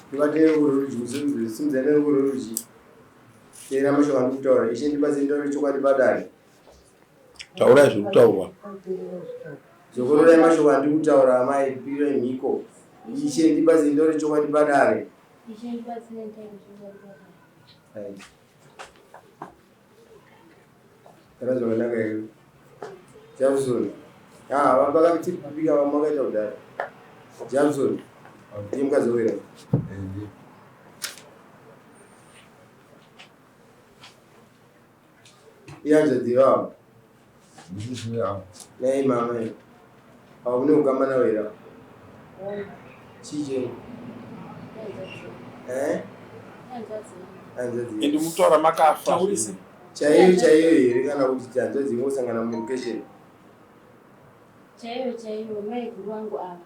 Ndibate ruoko rwerudyi, simudzai neruoko rwerudyi. Teera mashoko andiri kutaura. Ishe ndibatsire nditaure chokwadi padare. Taurai zviri kutaurwa. Dzokororai mashoko andiri kutaura amai, pirai mhiko. Ishe ndibatsire nditaure chokwadi padare. Ishe ndibatsire nditaure chokwadi padare. Kana zvakanaka here? Jackson. Ah, vapakatipika vamwe vakaita kudhara. Jackson. Ndiye mukadzi wako here? Ihanzvadzi ivavo. Nhai mama iyo. Haune ukama navo here? Chii chenyu? Eh? Hanzvadzi. Ende mutaura makafa. Taurisa. Chaiyo chaiyo here kana kuti hanzvadzi ingosangana mulocation? Chaiyo chaiyo maiguru vangu ava.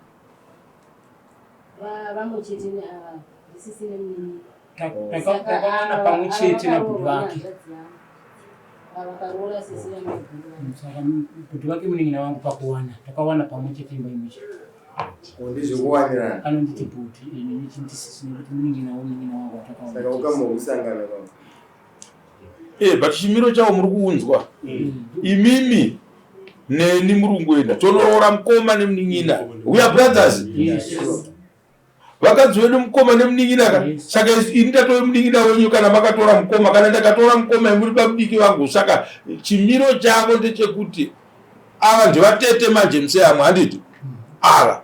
Vamwe chete neava. Ndisisi nemunini. Takawana pamwe chete nabhuti vake. Saka bhuti vake munin'ina wangu pakuwana takawana pamwe chete imba imwe chete. Ndizvekuwanirana. Anonditi bhuti ini ndichiti sisi nekuti munin'ina womunin'ina wangu watakawana. Saka ukama hwekusangana kwavo. Eh, but chimiro chavo muri kuunzwa. Imimi neni muri kungoenda tonoroora mukoma nemunin'ina. We are brothers. Yes. Vakadzi vedu mukoma nemunin'ina ka. Saka ini ndatove munin'ina wenyu kana makatora mukoma, kana ndakatora mukoma imuri bamudiki vangu. Saka chimiro chavo ndechekuti ava ndivatete manje museyamwe handiti ava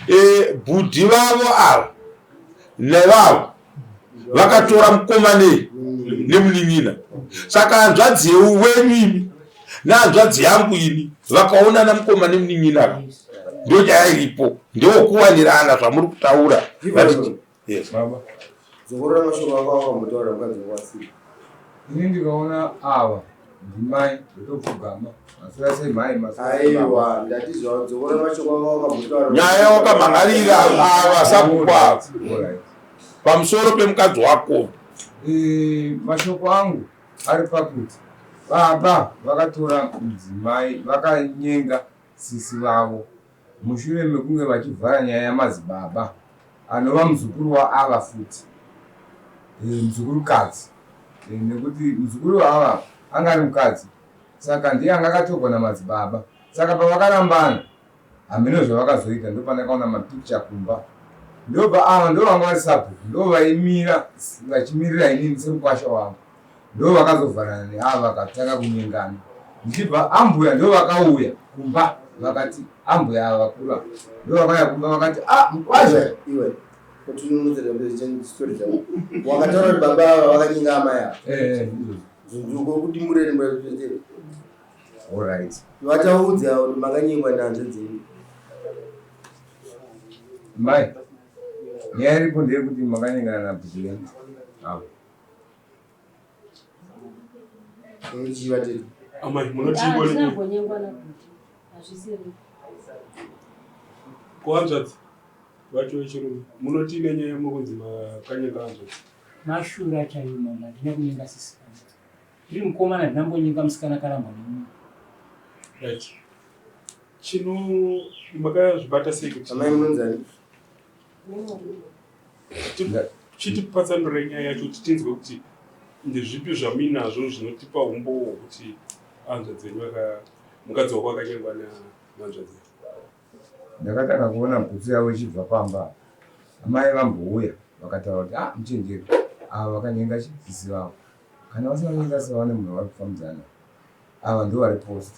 e, bhudhi vavo ava nevavo vakatora mukoma nei nemunin'ina. Saka hanzvadzi wenyu imi nehanzvadzi yangu ini vakaonana mukoma nemunin'ina ka ndio nyaya iripo, ndewokuwanirana zvamuri kutaura. Yes. Baba. Dzokorora mashoko ako awakambotaura mukadzi wako asiri. Ini ndikaona ava ndimai ndotopfugama. Maswera sei mhai maswera sei baba. Aiwa, ndati zva dzokorora mashoko ako awakambotaura. Nyaya wakamhan'arira ava sabhuku ava Alright. pamusoro pemukadzi wako. Eh, mashoko angu ari pakuti baba vakatora mudzimai vakanyenga sisi vavo mushure mekunge vachivhara nyaya yamadzibaba anova muzukuru waava futi eh, muzukurukadzi eh, nekuti muzukuru waava anga ari mukadzi saka ndiye anga akatorwa namadzibaba saka pavakarambana hameno zvavakazoita ndopandakaona mapicture kumba ndobva ava ndo vanga vari sabhuku ndo vaimira vachimirira inini semukwasha wangu ndo vakazovharana neava vakatanga kunyengana ndichibva ambuya ndo vakauya kumba vakati ambuya ava vakura ndo vakauya kumba vakati ah mukwasha iwe wakataura kuti baba ava vakanyenga amai ava eh, eh, zunzuko kudimbureni muraitete Alright. Vachaudza kuti makanyengwa nehanzvadzi dzenyu. Mai, nyaya iripo ndeyekuti makanyengana nabhuti venyu avo. Unochiva tete. Amai, munotiiko Handina nenyaya? kumbonyengwa nabhuti. Hazvisiri. Ko hanzvadzi vacho vechirume munotii nenyaya yemukunzi makanyenga hanzvadzi? Mashura chaiwo mama, handina kunyenga sisi vangu. Ndiri mukomana handina mbonyenga musikana akarambwa nemunhu. Right. Chino makazvibata sei kuti Amai munonzani? Chitipatsanurei nyaya yacho kuti tinzwe kuti ndezvipi zvamuinazvo zvinotipa umbowo hwekuti hanzvadzi yenyu mukadzi wako akanyengwa nehanzvadzi yake. Ndakatanga kuona bhutsu yavo ichibva pamba amai vambouya vakataura kuti ah muchenjeri ava vakanyenga sisi vavo kana vasina kunyenga sisi vavo nemunhu wavari kufambidzana ava ndo vari post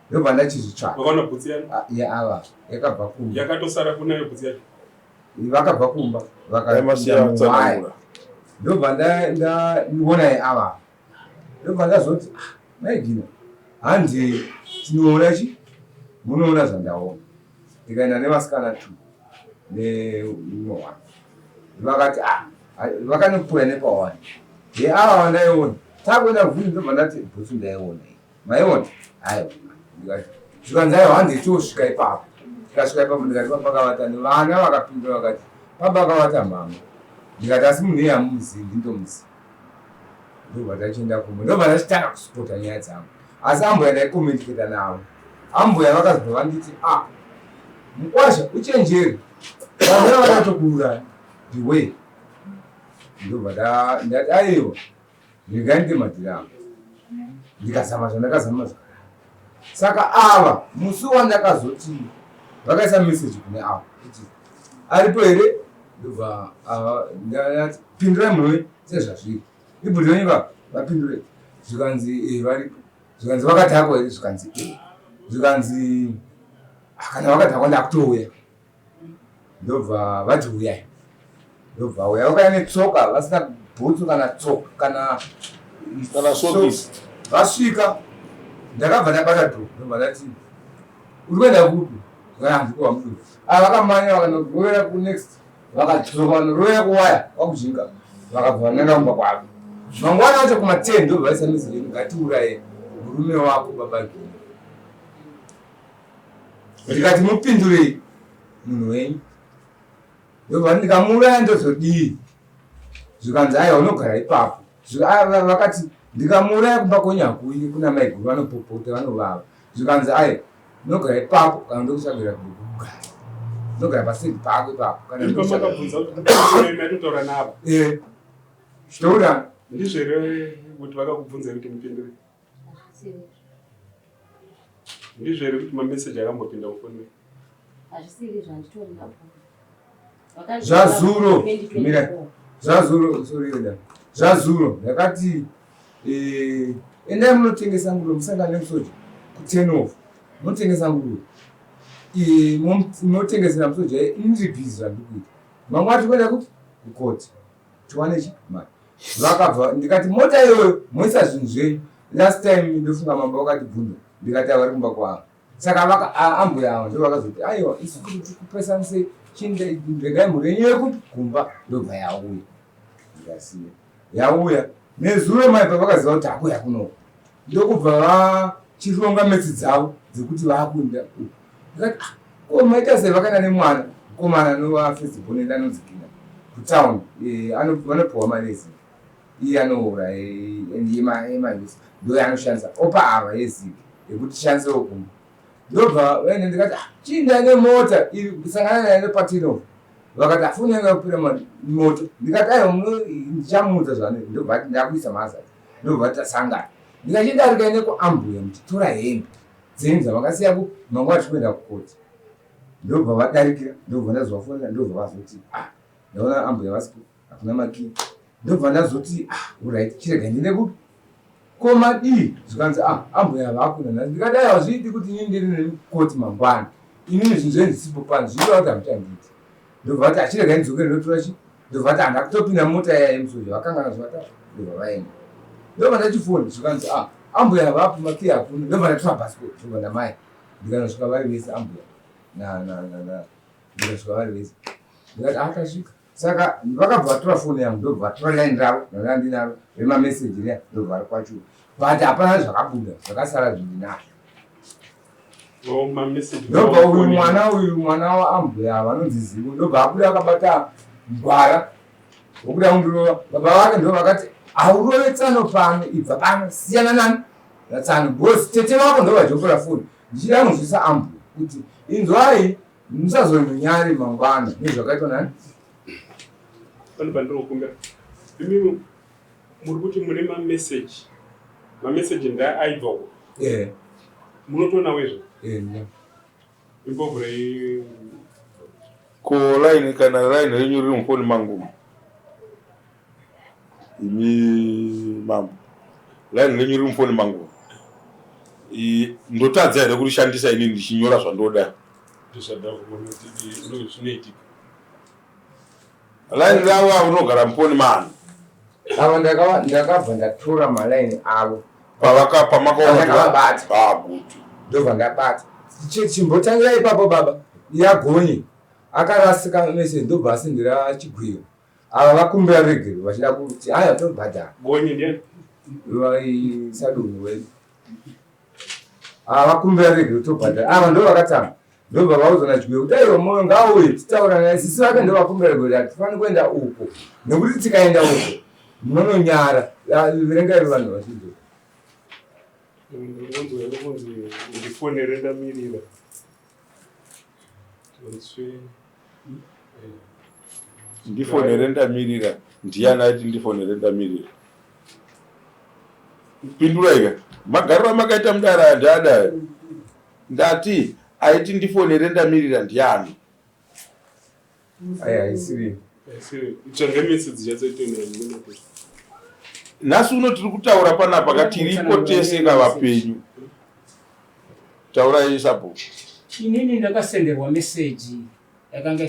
ndobva ndachizvitsvaka Vakaona bhutsu yani? Ah, yeava yakabva kumba Yakatosara kunayo bhutsu yacho. Vakabva kumba Dai masiya vakapinda muwaya kutsanangura. ndobva ndaona yeava ndobva ndazoti ah, mai Gina handi tinoona chi munoona zvandaona ndikaenda nevasikana two neumwe one vakati ah vakanopfuura nepawani yeava vandaiona takuenda kuvhunzi ndobva ndati bhutsu ndaiona iyi maiona aiwa ndikati zvikanzi aiwa hanzi tosvika ipapo tikasvika ipapo ndikati papakavata vana vakapindura vakati pabakavata mama ndikati asi munhu iye hamuzivi ndindomuziva ndobva tachienda kumba ndobva ndachitanga kusupota nyaya dzangu asi ambuya ndaicommunicata navo ambuya vakazobva vanditi a ah, mukwasha uchenjeri vamwe vakatokuuraya. Beware. Ndobva ndati aiwa regai ndite madhirama. Ndikazama zvandakazama zvakanaka. Saka ava musi wandakazoti vakaisa message kune ava kuti aripo here ndobva ava ndati pindurai munhu wenyu sezvazviri. Ibhuti venyu va vapindure zvikanzi eh varipo. Zvikanzi vakadhakwa here zvikanzi eh. Zvikanzi ah, kana vakadhakwa ndakutouya. Ndobva vati huyai. Ndobva uya vakauya netsoka vasina bhutsu kana tsoka kana kana sokisi. Vasvika ndakabva ndabata dhoo ndobva ndati uri kuenda kupi? Zvikanzi ndiko kwamudumbu. Ah vakamanya vakanorovera kunext vakadzoka vanorovera kuwaya kwakujinga vakabva vananga kumba kwavo. Mangwana acho kuma 10 ndobva vaisa message ngatiuraye murume wako baba Gina. Ndikati mupindurei munhu wenyu. Ndobva ndikamuuraya ndozodii? Zvikanzi aiwa unogara ipapo. Vakati ndikamuuraya kumba kwenyu hakuuyi kuna maiguru vanopopota vanovava. Zvikanzi aiwa unogara ipapo kana ndokutsvagira kugara. Unogara paside pako ipapo kana ndokutsvagira. Kuti maitotaura navo. Eh. Chitaura. Ndizvo here kuti vakakubvunza kuti mupindure? Ndizvo here kuti mameseji akambopinda mufoni menyu? Hazvisiri zvanditori napo. Zvazuro, mira. Zvazuro, sorry Yoda. Zvazuro ndakati eh endai munotengesa nguruve musangane nemusoja ku10 off. Munotengesa nguruve. Eh munotengesera musoja ini ndiri busy zvandiri kuita. Mangwana tiri kuenda kupi? Kukoti. Tiwane chi mari. Vakabva ndikati mota iyoyo moisa zvinhu zvenyu. Last time ndofunga mambo vakatibvunza ndikati avari kumba kwavo. Saka vaka ambuya ava ndo vakazoti aiwa isu tiri kupesanise chinde regai mhuri yenyu yekupi kumba ndobva yauya. Ndikasiya. Yauya. Nezuro mai pavakaziva kuti takuya kunoko. Ndokubva vachironga metsi dzavo dzekuti vakuenda uku. Ndikati ah, ko maita sei vakaenda nemwana mukomana anova first born enda anonzi Gina kutown eh, vanopiwa mari yezig iye anoora yemayusa ndo yaanoshandisa opa ava yezig yekuti shandisewo kumba ndobva vaenda ndikati ah, chiinda nemota iri kusangana naye nepatino vakati afoni yanga yakupira moto ndikati aiwa ndichamuudza zvaanoita ndobva ati ndakuisa maazati ndobva tasangana ndikachindarika ine kuambuya muchitora hembe dzenyu dzamakasiya ku mangwana tiri kuenda kukoti ndobva vadarikira ndobva ndazovafonera ndobva vazoti ah ndaona ambuya vasipo hakuna makii ndobva ndazoti ah orit chirega ndiende kupi ko madii zvikanzi ah ambuya vakuna nhasi ndikati aiwa zviiti kuti inini ndiri nekoti mangwana inini zvinhu zvenyu zvisipo pano zviita kuti hamuchanditi ndobva vati achirega ndidzokere ndotora chi ndobva vati handa kutopinda mota iya yemusoja vakangana zvavataura ndobva vaenda ndobva ndachifoni zvikanzi ah ambuya vapo makiyi hakuna ndobva ndatora bhasikoro ndobva ndamai ndikanosvika vari vese ambuya ndikasvika vari vese ndikati ah tasvika saka vakabva vatora foni yangu ndobva vatora line ravo ranga ndinaro remameseji riya ndobva vari kwachuka but hapana zvakabuda zvakasara zvindinazvo ndobva uyu mwana uyu mwana waambuya ava anonzi zivo ndobva abuda akabata ngwara wokuda kundirova baba vake ndo vakati haurove tsano pano ibva pano siyana nani natsano because tete vako ndo vajokora foni ndichida kunzwisa ambuya kuti inzwai musazonyare mangwana nezvakaitwa nani pano pandinokumbira imimi muri kuti mune mameseji mameseji ndaaibva uko eh. munotonawo izvo eh, imbovhurei ko line kana line renyu riri mufoni mangu imi mambo line renyu riri mufoni mangu ndotadza here kurishandisa ini ndichinyora zvandoda zvinoitika Line ravo avo rinogara mufoni maani? Ava ndakabva ndatora malaini avo pavaka pamakaona ndakavabata. Ah, good. Ndobva ndabata. Chimbotangira ipapo baba yagonye akarasika message ndobva asendera chigwiro. Ava vakumbira regero vachida kuti aya tobhadhara. Gonye ndiani? Sadunhu wedu. Ava vakumbira regero tobhadhara. Ava ndo vakatanga. Ndobva vaudzwa naChigwe kuti aiwa Moyo ngaauye titaura naye. Sisi vake ndovakumbira kuti hatifaniri kuenda uko nekuti tikaenda uko munononyara. Verengai vanhu vachinzwa. Ndirikunzwa ndifonere ndamirira. Transfer. Ndifonere ndamirira. Ndiani aiti ndifonere ndamirira? Pindurai ka. Magariro amakaita mudare aya ndaadaya. Ndati aiti ndifonere ndamirira ndiani? Aya haisiri. Tsvaga message yatsoitonera munoto. Nhasi uno tiri kutaura panapa ka tiripo tese kavapenyu. Taurai sabhuku. Inini ndakasenderwa meseji yakanga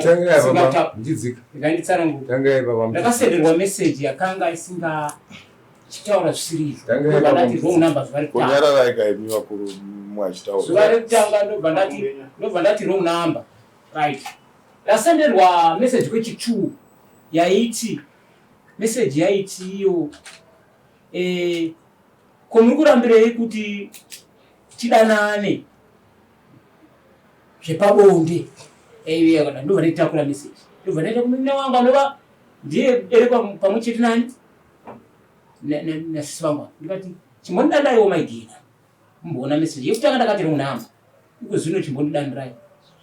Tangai baba ndidzika. Ndikanditsanangura. Tangai baba. Ndakasenderwa meseji yakanga isinga chitaura zvisiri izvo. Tangai Ndobva baba. ndati wrong number zuva rekutanga. Konyararai ka imi vakuru mwachitaura. Zuva rekutanga ndobva ndati ndobva ndati wrong number. Right. Ndasenderwa message kwechi2 yaiti message yaiti iyo eh ko muri kurambirei kuti tidanane zvepabonde eiwe yakada ndobva ndaitakura message ndobva ndaita kumunin'ina wangu anova ndiye berekwa pamwe chete nani nasisi vangu ndikati chimbondidandaiwo maigina mumboona message yekutanga ndakati runhamba iko zvino chimbondidandirai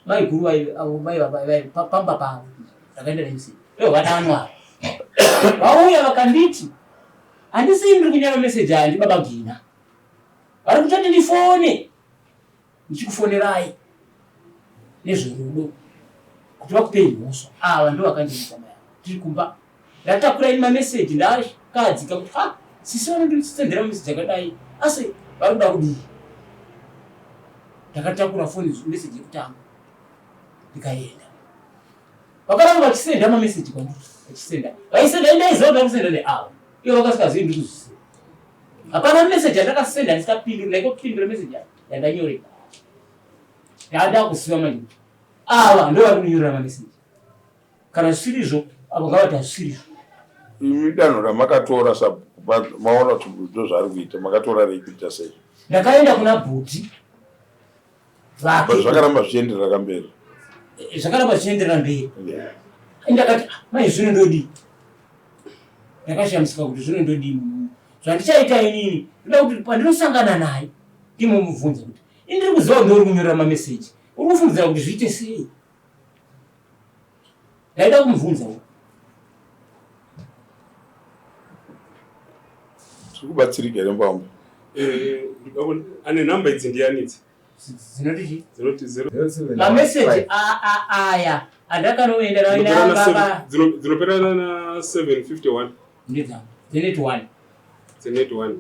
maiguru avo vaiva pamba pavo ndakaenda nemessage ndo vadanwa vauya vakanditi handisi ndiri kunyora message aya ndibaba gina vari kutoti ndifone ndichikufonerai nezverudo kuti vakupei mhosva ava ndo vakandiita mai tiri kumba ndatakura ini mameseji ndakadzika kuti ha sisi vanondisendera mameseji akadai asi vari kuda kudii ndakatakura foni meseji yekutanga ndikaenda vakaramba vachisenda mameseji kwandiri vachisenda vaisenda indaiziva kuti vakusenda neavo ivo vakasikazivi ndiri kuzviziva hapana meseji yandakasenda ndisingapinduri ndaingopindura meseji yandanyoreka yandakuziva manje kuti ava ndo vari kunyorera mameseji kana zvisiri izvo avo ngavati hazvisiri izvo Imi danho ramakatora maona kuti ndozvaari kuita makatora rei kuita sei? Ndakaenda kuna bhuti vake. Zvakaramba zvichienderera kamberi. Eh, zvakaramba zvichienderera mberi. Ndakati ah, mai zvino ndodii? Ndakashamisika kuti zvino ndodii zvandichaita inini ndoda kuti pandinosangana naye ndimomubvunza kuti ini ndiri kuziva kuti ndouri kunyorera mameseji uri kufungidzira kuti zviite sei? Ndaida kumubvunza uko. Tiri kubatsirika here mbambo? Eh, ane nhamba idzi ndiani idzi? Dzinoti chii? Dzinoti 0 Mameseji aya andakanoenda nayo baba. Dzinopera na 751. Ndedzangu. Dzenet 1. Dzenet 1.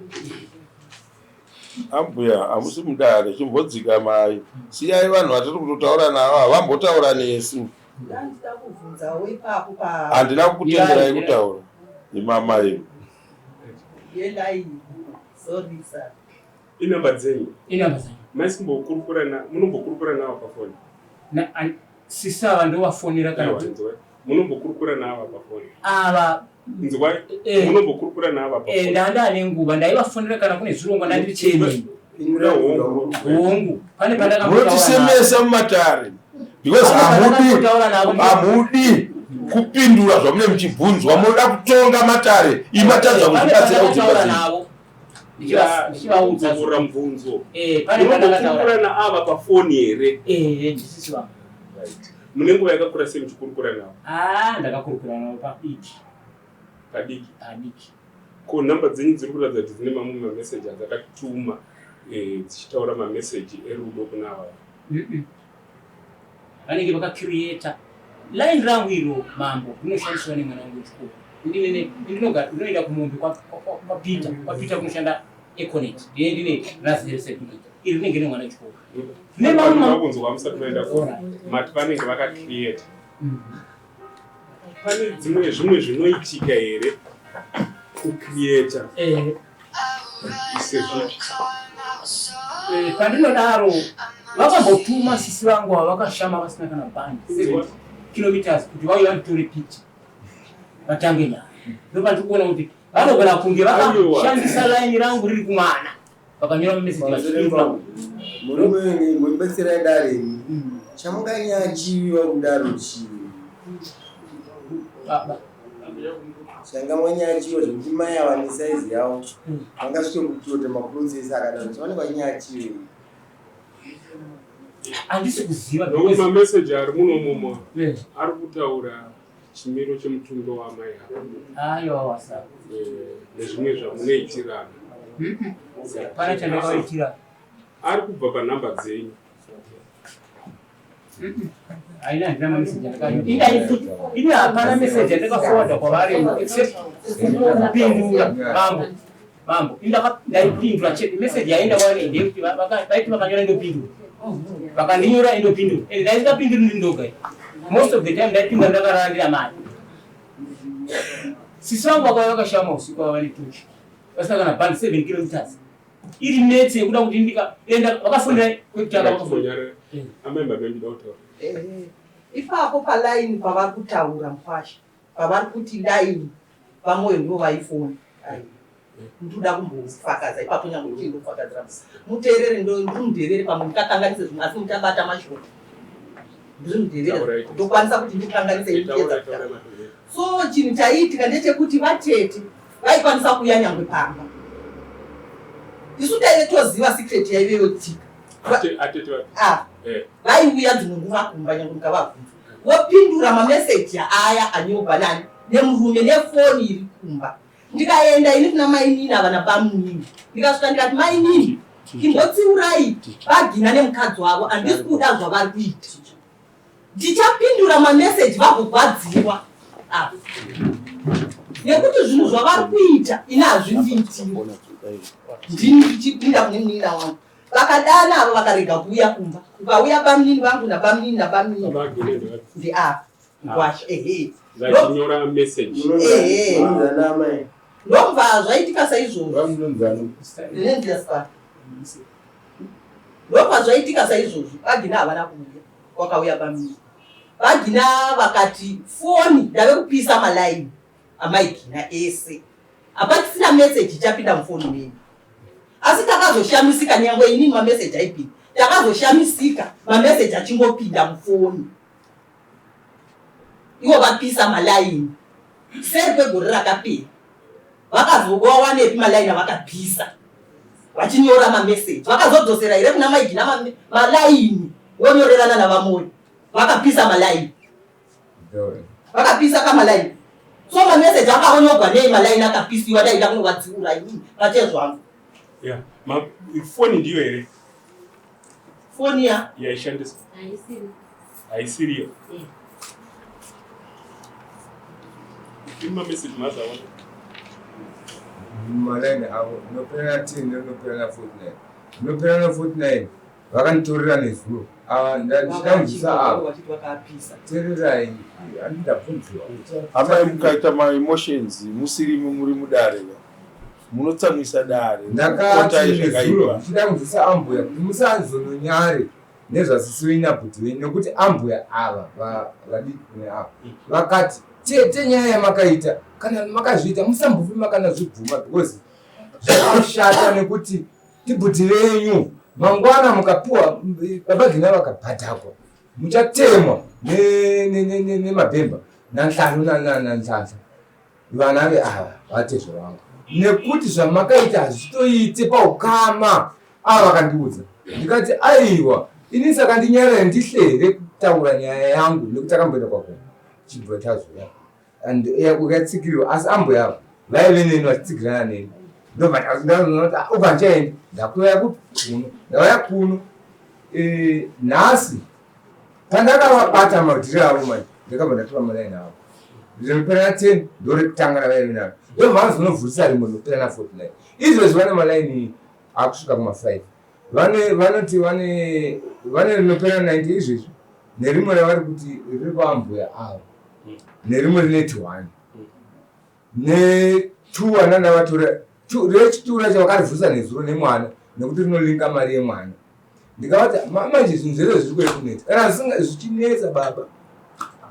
Ambuya hamusi mudare chimbodzikamai siyai vanhu vatiri kutotaura navo havambotaura nesu. Ndandida kubvunzawo ipapo pa Handina kukutenderai kutaura imamai. Yelaini. Sorry sir. Inamba dzenyu. Inamba dzangu. Maisi kumbokurukura na munombokurukura navo pafoni. Na an, sisi ava ndovafonera kana kuti. Munombokurukura navo pafoni. Ava Inzwai, eh, munombokurukura navo pafoni. Eh, ndanga ane nguva ndaivafonera kana kune zvirongwa ndandiri chairman. Hongu. Pane pandakambotaura. Munotisemesa mumatare. Because hamudi hamudi kupindura zvamune muchibvunzwa munoda kutonga matare imatadza kuzvibatsira kudzimba dzenyu. Ndichivaudza kuvhura mubvunzo. Eh, pane pandakataura naava pafoni here? Eh, ndisisi vangu. Right. Mune nguva yakakura sei muchikurukura navo? Ah, ndakakurukura navo padiki. Padiki? Padiki. Ko nhamba dzenyu dziri kuratidza kuti dzine mamwe mameseji adzakatuma eh, dzichitaura mameseji erudo kuna ava? Vanenge vakacreata line rangu iro mambo rinoshandiswa nemwana wangu wechikoro. Ndine ndinoenda kumombe kwaPeter, kwaPeter kunoshanda Econet. Ndine ndine razi recertificate. Iri rinenge rine mwana wechikoro. Nemakunzwa musati maenda mati vanenge vakacreata. Pane dzimwe zvimwe zvinoitika here kucreata eh. sezvipi? Eh, pandinodaro vakambotuma sisi vangu ava vakashama vasina kana bhandi kilometers kuti vauye vanditore picture vatange nyaya ndopandiri kuona kuti vanogona kunge vakashandisa laini rangu riri kumwana vakanyora mameseji vachipindura murume mubatsirai dare chamunganyachiviwa kudaro chii baba changa mwanyachiwa zvekuti mai ava nesaizi yavo vangasvike kutota maprocess akadaro chavanenge vachinyachiwei handisi kuziva nokuti mameseji ari muno mumo ari kutaura Chimiro chemutumbi waamai ava. Aiwa wasa. Eh, nezvimwe zvamunoitirana. Pana chandakaitira. Ari kubva panhamba dzenyu. Haina handina mameseji andakaita. Ini hapana meseji andakaforwarda kwavari except kupindura mambo. Mambo, ndaipindura chete meseji yaenda kwavari ndeyekuti vaiti vakanyora ndopindura. Vakandinyora indopindura. And ndaisingapinduri ndiri ndoga. Most of the time ndaipindura ndakarara ndina mai. Sisi vangu vakauya vakashama usiku ava vane tochi. Vasina kana band 7 kilometers. Iri netse yekuda kuti ndikaenda vakafonera kwekutanga vakafonera. Amai baba ndinoda kutaura. Ipapo palaini pavari kutaura mkwasha pavari kuti line vamoyo ndivo vaifona ndoda kumbofakaza ipapo nyange uchiri ndofakazira muteerere ndiri mudherere pamwe ndikakanganise zvimwe asi muchabata mashoko ndiri mudherere ndokwanisa kuti ndikanganise iniedza so chinhu chaiitika ndechekuti vatete vaikwanisa kuuya nyangwe pamba isu taive toziva secret yaive yotsika ah, eh. vaiuya dzimwe nguva kumba nyangwe mukavabvunza vopindura mameseji aya anyorwa nani nemurume nefoni iri kumba ndikaenda ini kuna mainini ava nabamunini ndikasvika ndikati mainini imbotsiurai bagina nemukadzi wavo handisi kuda zvavari kuita ndichapindura mameseji vagogwadziwa apa nekuti zvinhu zvavari kuita ini hazvindiitiri ndini ndichipinda kune munin'ina wangu vakadana avo vakarega kuuya kumba kukauya bamunini vangu nabamunini nabamunini ndeava ngwasha ehe vachinyora message ehe ndobva zvaitika saizvozvo ndobva zvaitika saizvozvo bagina havana kuuya kwakauya bamunini bagina vakati foni ndave kupisa malaini amaigina ese hapachisina message ichapinda mufoni menyu asi takazoshamisika nyangwe inini mameseji aipinda takazoshamisika mameseji achingopinda mufoni ivo vapisa malaini seri kwegore rakapera vakazowawanepi malaini avakapisa vachinyora mameseji vakazodzosera here kuna maigina malaini vonyorerana navamoyo vakapisa malaini vakapisa kamalaini so mameseji akaonyorwa nei malaini akapisiwa ndaida kunovadziura ini pachezvangu yeah. Foni ndiyo here foni ya yaishandiswa haisiriyo mameseji mazaona malaini avo inopera na 10 inopera na 49 inopera na 49 Vakanditorera nezuro. Ah, ndandamubvisa apa. Tererai, andindabvunziwa. Amai mukaita maemotions musirimi muri mudare munotsamwisa dare. Ndakati nezuro ndichida kubvisa ambuya kuti musazononyare nezvasisi wenyu nabhuti wenyu nekuti ambuya ava vadiki kune ava vakati tete nyaya yamakaita kana makazviita musambofi makanazvibvuma because zvakashata nekuti Tibhuti venyu mangwana mukapiwa baba Gina vakabhadhakwa muchatemwa nemabhemba nanhlanu nanhlanhla vana veava vatezvo vangu nekuti zvamakaita hazvitoite paukama ava vakandiudza ndikati aiwa ini saka ndinyarare ndihle here kutaura nyaya yangu nekuti akamboenda kwakona chibva tazoya and ukatsigirwa asi ambuya ava vaive neni vachitsigirana neni ndobva ndazoona kuti ah, uku handichaendi ndakuuya kupi kuno ndauya kuno eh, nhasi pandakavabata madhiri avo manje ndakabva ndatora malaini avo rinopera na 10 ndorekutanga ravaive naro ndobva vazonovhurisa rimwe rinopera na 49 izvozvi vane malaini akusvika kuma 5 vane vanoti vane vane rinopera 90 izvezvi nerimwe ravari kuti riri kwaambuya avo nerimwe rine 1 ne2 ana ndavatora rechitu racho vakarivhusa nezuro nemwana nekuti rinolinga mari yemwana ndikavati manje zvinhu zvese zviri kuekunetsa kana zvichinetsa baba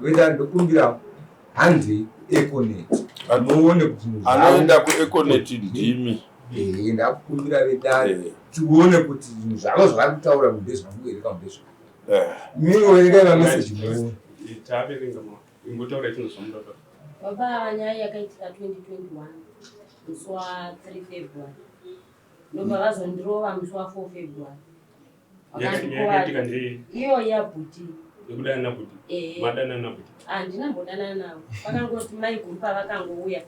voita ndokumbirawo handei econet muone kuti anoenda kueconet ndimi ehe ndakukumbira vedare eh. tione kuti zvinhu zvavo zvavari kutaura kuti ndezvangu here kana ndezvangu eh. miwerengai mameseji muone taverenga ingotaura chinhu zvamuda baba nyaya yakaitika 2021 musi wa 3 february ndobva vazondirova musi wa 4 february yakaitika ndei iyo yabhuti yekudanana bhuti eh. madanana bhuti Handina mbodanana navo. Vakangoti maiguru pavakangouya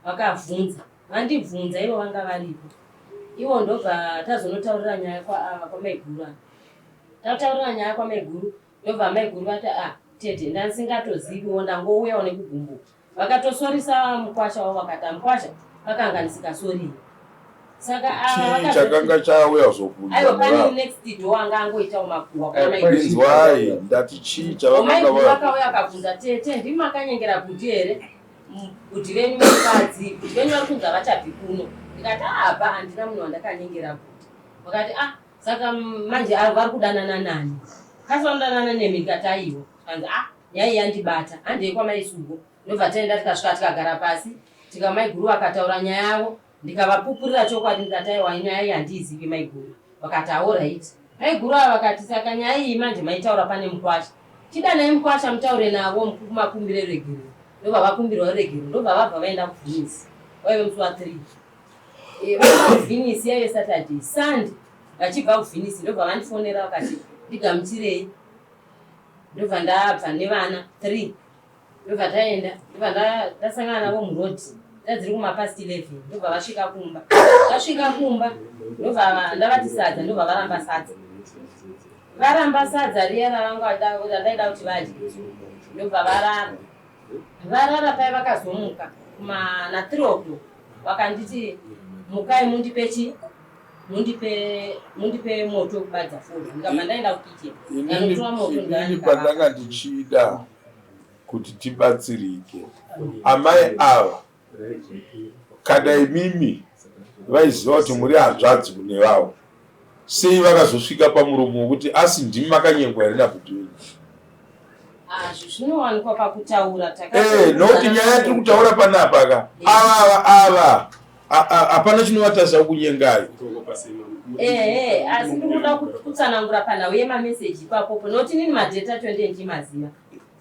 vakavhunza. Vandibvunza ivo vanga varipo. Ivo ndobva tazonotaurira nyaya kwa kwamaiguru ava. Tataurira nyaya kwamaiguru ndobva maiguru vati ah tete ndandisingatoziviwo ndangouyawo nekugumbuka. Vakatosorisa mukwasha wavo vakati amukwasha pakanganisika sorii. Saka ava Chii chakanga chauya kuzobvunza Aiwa pane nevava? next door anga angoitawo makuhwa kuna maiguru. Inzwai ndati chii chavakanga Maiguru vauya vakauya akabvunza tete ndimi makanyengera bhudhi here? Bhudhi venyu mukadzi, bhudhi venyu vari kunzi havachabvi kuno. Ndikati ah apa handina munhu wandakanyengera bhudhi. Vakati ah saka manje vari kudanana nani? Kasi vanodanana nemi? Ndikati aiwa. Zvikanzi ah nyaya iyi yandibata handei kwamai Sugo. Ndobva taenda tikasvika tikagara pasi tika maiguru vakataura nyaya yavo ndikavapupurira chokwadi ndikati aiwa nyaya iyi handiizivi maiguru. Vakati aoraiti. Maiguru ava vakati saka nyaya iyi manje maitaura pane mukwasha. Chidanai mukwasha mutaure navo mumakumbire ruregerero. Ndobva vakumbirwa ruregerero ndobva vabva vaenda kuVhinisi. Waive musi wa 3. Eh, vaenda kuVhinisi yaive Saturday. Sunday vachibva kuVhinisi ndobva vandifonera vakati ndigamuchirei. Ndobva ndabva nevana 3. Ndobva taenda ndobva ndasangana navo muroad dzadziri kumapast 11 ndobva vasvika kumba. Vasvika kumba ndobva ndavati sadza ndobva varamba sadza. Varamba sadza riya ravanga randaida kuti vadye ndobva varara. Varara paya vakazomuka kuma na 3 o'clock vakanditi mukai mundipe chi mundipe mundipe moto wekubadza fodya ndikabva ndaenda kukitchen ndanotora moto Inini pandanga ndichida kuti tibatsirike amai ava kana imimi vaiziva kuti muri hanzvadzi kune vavo sei vakazosvika pamuromo wekuti asi ndimi makanyengwa here nabhuti wenyu? Ah, zvinowanikwa pakutaura eh, nokuti nyaya yatiri kutaura panapa ka ava ava ava hapana chinovatasa kunyengai. Ehe, asi ndikuda kutsanangura panhau yemameseji ipapopo nokuti inini madheta acho ndiye ndichimaziva.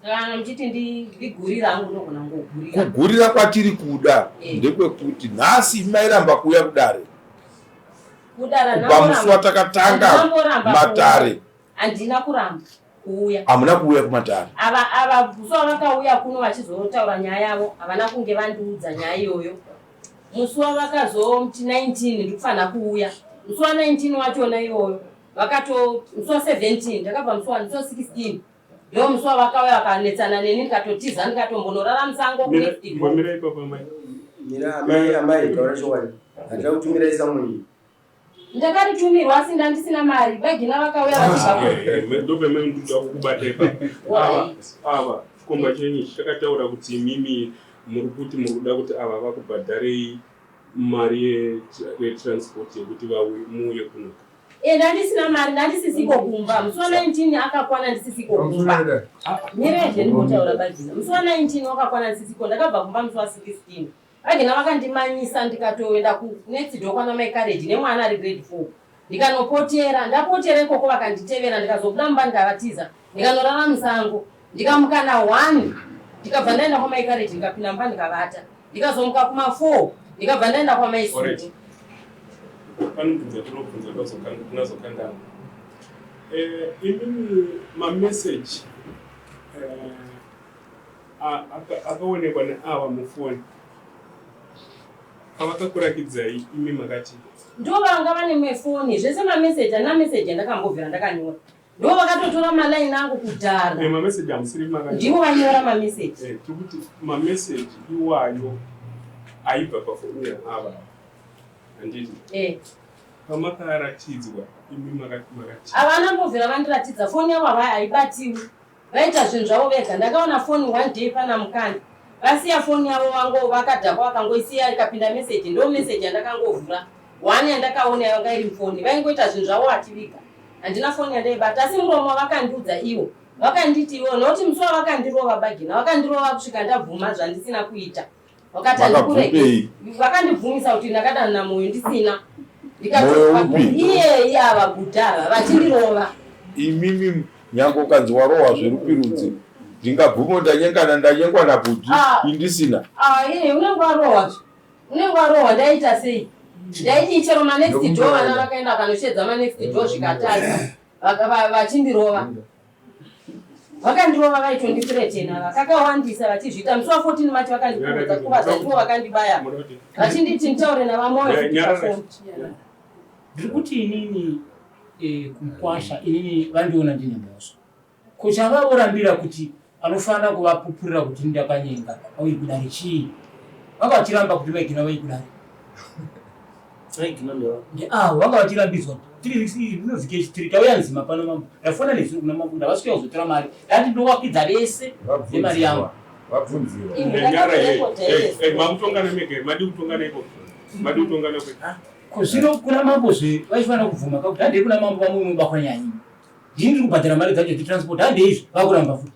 Kana muchiti ndigurira hangu ndogona kungogurira. Kugurira kwatiri kuda eh. ndekwekuti nhasi mairamba kuuya kudare. Kudara kubva musi watakatanga matare. Handina kuramba kuuya. Hamuna kuuya kumatare. Ava ava musi wavakauya kuno vachizotaura nyaya yavo havana kunge vandiudza nyaya iyoyo. Musi wavakazoti 19 ndikufanira kuuya. Musi wa 19 wachona iyoyo vakato musi wa 17 ndakabva musi wa 16 Ndo musi wavakauya vakanetsana neni ndikatotiza ndikatombonorara musango kunext door. Mbomira ipapo amai. Mira amai amai taura chokwadi. Handina kutumirai samuni. Ndakaritumirwa asi ndandisina mari. Bagina vakauya vachibva ku. Eh, eh, Ndopamai ndikuda kukubata ipapo. Ava ava chikomba chenyu ichi chakataura kuti imimi muri kuti muri kuda kuti ava vakubhadharei mari yetransport yekuti vauye muuye kuno. Eh, ndandisina mari ndandisisiko kumba musi wa 19 akakwana ndisisiko kumba mirezve ndimbotaura bagina musi wa 19 wakakwana ndisisiko ndakabva kumba musi wa 16 bagina vakandimanyisa ndikatoenda kunext door kwana mai courage nemwana ari grade 4 ndikanopotera ndapotera ikoko vakanditevera ndikazobuda mumba ndikavatiza ndikanorara musango ndikamuka na 1 ndikabva ndaenda kwamai courage ndikapinda mumba ndikavata ndikazomuka kuma 4 ndikabva ndaenda kwamai Suku. Pane mubvunzo yatinobvunza unazokanganwa. Eh, imimi mameseji eh, akaonekwa neava mufoni pavakakurakidzai imi makati ndovanga vane mefoni zvese mameseji andina meseji andakambobvira ndakanyora Ndivo vakatotora maline angu kudhara. Eh, mameseji amusiri makanyora. Ndivo vanyora mameseji. Eh, tiri kuti mameseji iwayo aibva pafoni yaava. Handiti? Eh. Pamakaratidzwa imi makati. Havana mbovhera vandiratidza foni yavo hava haibatiwi. Vaita zvinhu zvavo vega. Ndakaona foni one day pana Mukandi. Vasiya foni yavo vango vakadhakwa vakangoisiya ikapinda message ndo message yandakangovhura. One yandakaona yanga iri mufoni. Vaingoita zvinhu zvavo vachiviga. Handina foni yandaibata asi muromo wavakandiudza ivo vakanditi ivo nokuti musi wavakandirova bagina vakandirova kusvika ndabvuma zvandisina kuita. Vakati handikuregi. Vakandibvumisa kuti ndakadanana moyo ndisina. Moyo upi? Iyeyi ava guta ava vachindirova. Imimi nyange ukanzi warohwa zverupi rudzi ndingabvuma ndanyengana ndanyengwa nabhudhi ah. indisina. Ah, iye unenge warohwa unenge warohwa ndaita sei? Ndaidii chero manext door vana vakaenda vakanoshedza manext door zvikatadza vachindirova. Vakandirova vaitondithreatena vakakawandisa vachizviita musi wa 14 March vakandikuvadza kuvadza ndivo vakandibaya vachinditi nditaure navaMoyo. Ndiri kuti inini eh, kumkwasha inini vandiona ndine mhosva. Ko chavavorambira kuti anofanira kuvapupurira kuti ndakanyenga auyi kudare chii? Vanga vachiramba kuti vaigina vauyi kudare. Ndeavo vanga vachirambidzwa inovhiki yechitiri tauya nzima pano mambo ndafona nezuro kuna mambo ndavasvika kuzotora mari ndati ndowakidza vese nemari yangu. Vabvunziwa. Makutongana mega madi kutongana ikoko madi kutongana kwe. Ko zvino kuna mambo zve vaifanira kubvuma kakuti handei kuna mambo vamwe mubakwa nyaya iyi. Ndini ndiri kubhadhara mari dzacho dzetransport handei izvi vakuramba futi.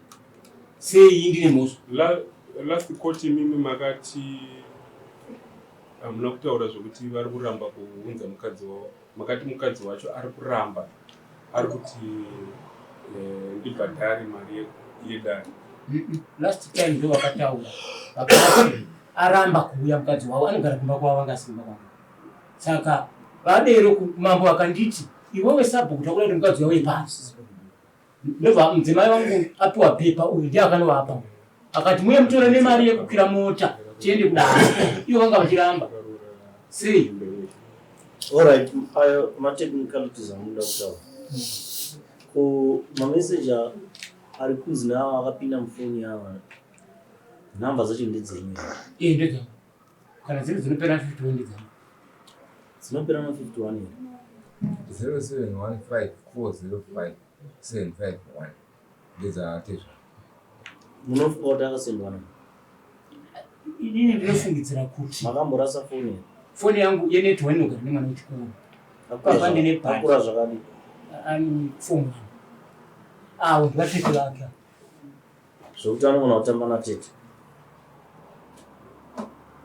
Sei ndine mhosva? Last court imimi makati hamuna kutaura zvekuti vari kuramba kuunza mukadzi wavo. Makati mukadzi wacho ari kuramba ari kuti eh, ndibhadhare mari yedare. Last time ndo vakataura vakati aramba kuuya mukadzi wavo anogara kumba kwavo vanga asiri kumba kwavo. Saka vadero mambo akanditi iwewe sabhuku takuda kuti mukadzi wauye pasi. Ndobva mudzimai wangu apiwa pepa uyu ndiye akanovapa. Akati muye mutore nemari yekukwira mota tiende kudare. Ivo vanga vachiramba. Sei? Alright, ayo matechnicalities amunoda kutaura. Ko mameseji ari kunzi nawo akapinda mufoni yava nhamba dzacho ndedzenyu here? Eh, ndedzangu. Kana dziri dzinopera 51 ndedzangu. Dzinopera na 51 here? 0715405751 ndedzaatezvara. Munofunga kuti akasendwa nani? Inini ndinofungidzira kuti makamborasa foni here? Foni yangu yenetwork inogara nemwana wechikoro. Papa ndine bhachi. Akura zvakadii? Ani form 1. Awo ndivatete vake. Zvekuti anogona kutamba natete.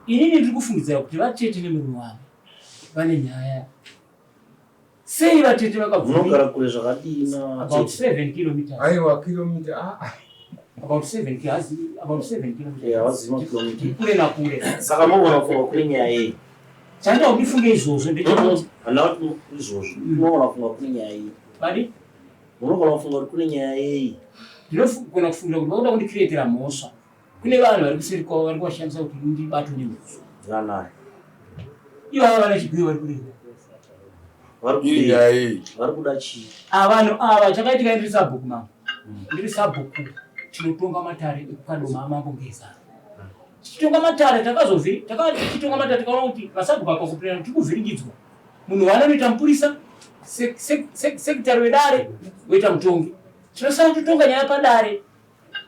Inini ndiri kufungidzira kuti vatete nemurume wavo vane nyaya. Sei vatete vakabvumira? Munogara kure zvakadii na About 7 kilometers. Aiwa kilomita ah. ah. About 7 kilometers. About 7 kilometers. Yeah, waziva kilomita. Kure na kure. Saka mogona kufunga kune nyaya yei? Chandawo ndifunge izvozvo ndechekuti Handina kuti izvozvo. Munogona kufunga kune nyaya yei? Pari? Munogona kufunga kuti kune nyaya yei? Ndinogona kufungira kuti vakuda kundikreatira mhosva. Kune vanhu vari kuseri kwavo vari kuvashandisa kuti ndibatwe nemhosva. Vanayo. Ivava vana chigwiyo vari kureva. Vari Iri kudei? nyaya yei? Vari kuda chii? Ah, vanhu ava chakaitika ndiri sabhuku mambo. Ndiri sabhuku tinotonga matare ekukadoma amambo Ngeza. Tichitonga matare takazovhiri takatichitonga matare tikaona kuti vasabhuku akakupirana tiri kuvhiringidzwa. Munhu waana anoita mupurisa sekitari wedare woita mutongi. Tinosara totonga nyaya padare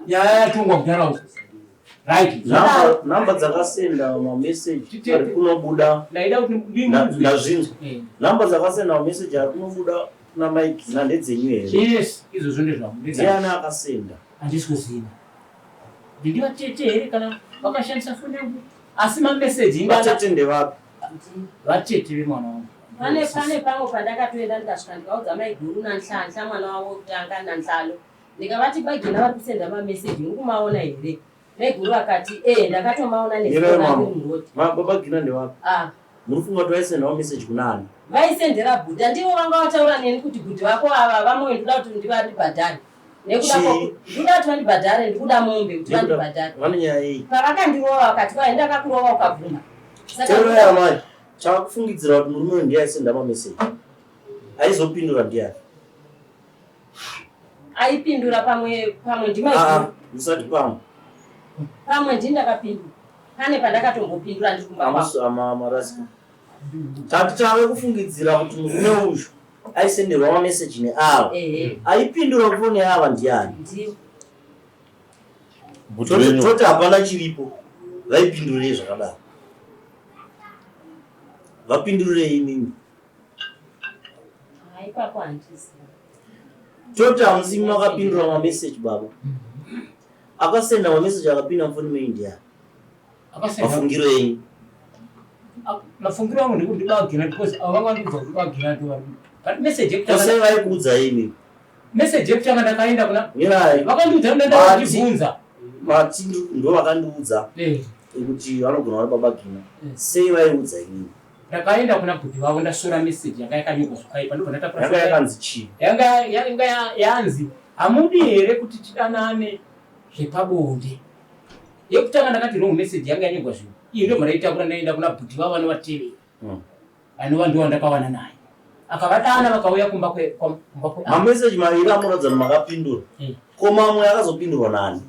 nyaya yatongwa kudhara uko. Right. Namba dzakasenda mameseji ari kunobuda. Ndaida kuti ndinzwe. Ndazvinzwa. Eh. Namba dzakasenda mameseji ari kunobuda kuna Mike na ndedzenyu here? Yes, izvozvo ndezvangu. Ndiani akasenda? Handisi kuziva. Ndivatete here kana vakashandisa foni yangu? Asi mameseji ingana. Vatete ndevapi? Vatete vemwana wangu. Pane pane pamwe pandakatoenda ndikasvika ndikaudza maiguru naNhlanhla mwana wavo wekutanga naNhlalo ndikavati bagina vari kusenda mameseji muri kumaona here maiguru vakati ee ndakatomaona Mirai nezita mama. rangu murodi Baba Gina ndevapi? ah Muri kufunga kuti vaisendawo meseji kuna ani? Vaisendera bhuti handivo vanga vataura neni kuti bhuti vako ava vamoyo ndikuda kuti ndivandibhadhare nekuda Chii? ndikuda kuti vandibhadhare ndikuda mombe kuti Nekuda- vandibhadhare Vane nyaya yei? pavakandirova vakati kwai ndakakurova ukabvuma Saka Teererai amai, chakufungidzira kuti murume uyu ndiye aisenda mameseji. Aizopindura ndiani? Aipindura pamwe pamwe ndimai Ah, musati pamwe. Pamwe ndini ndakapindura. Pane pandakatombopindura ndiri kumba kwangu. Amusi ama marasika. Tati tave kufungidzira kuti murume uyu aisenderwa mameseji neava. Ehe. Aipindura kufoni yaava ndiani? Ndiyo. Bhuti Toti venyu. toti hapana chiripo. Vaipindurei zvakadaro? Vapindurei imimi. Ah, ipapo handizi. Toti hamusi makapindura mameseji baba. Akasenda mameseji akapinda mufoni menyu ndiani? Mafungiro enyu. Mafungiro angu ndekuti ndibagina because avo vanga vandiudza kuti bagina ndo vari but message yekutanga Kose vaikuudzai imimi. Message yekutanga ndakaenda kuna Mirai. Vakandiudza kuti ndakandibvunza. Mati ndo vakandiudza. Eh. Kuti vanogona vari baba Gina. Eh. Sei vaiudza imimi? Ndakaenda kuna bhudhi vavo ndasora message yanga yakanyorwa zvakaipa ndobva ndatapura. Yanga yakanzi chii? Yanga yanga yanzi. Hamudi here kuti tidanane zvepabonde? Yekutanga ndakati wrong message yanga yanyorwa zvinhu. Iyo ndobva ndaitakura ndaenda kuna bhuti vavo vanovatevera. Anova ndiwo wandakawana naye. Akavadana vakauya kumba kwe kumba kwe. Mameseji maviri amuratidza kuti makapindura. Ko mamwe akazopindurwa nani?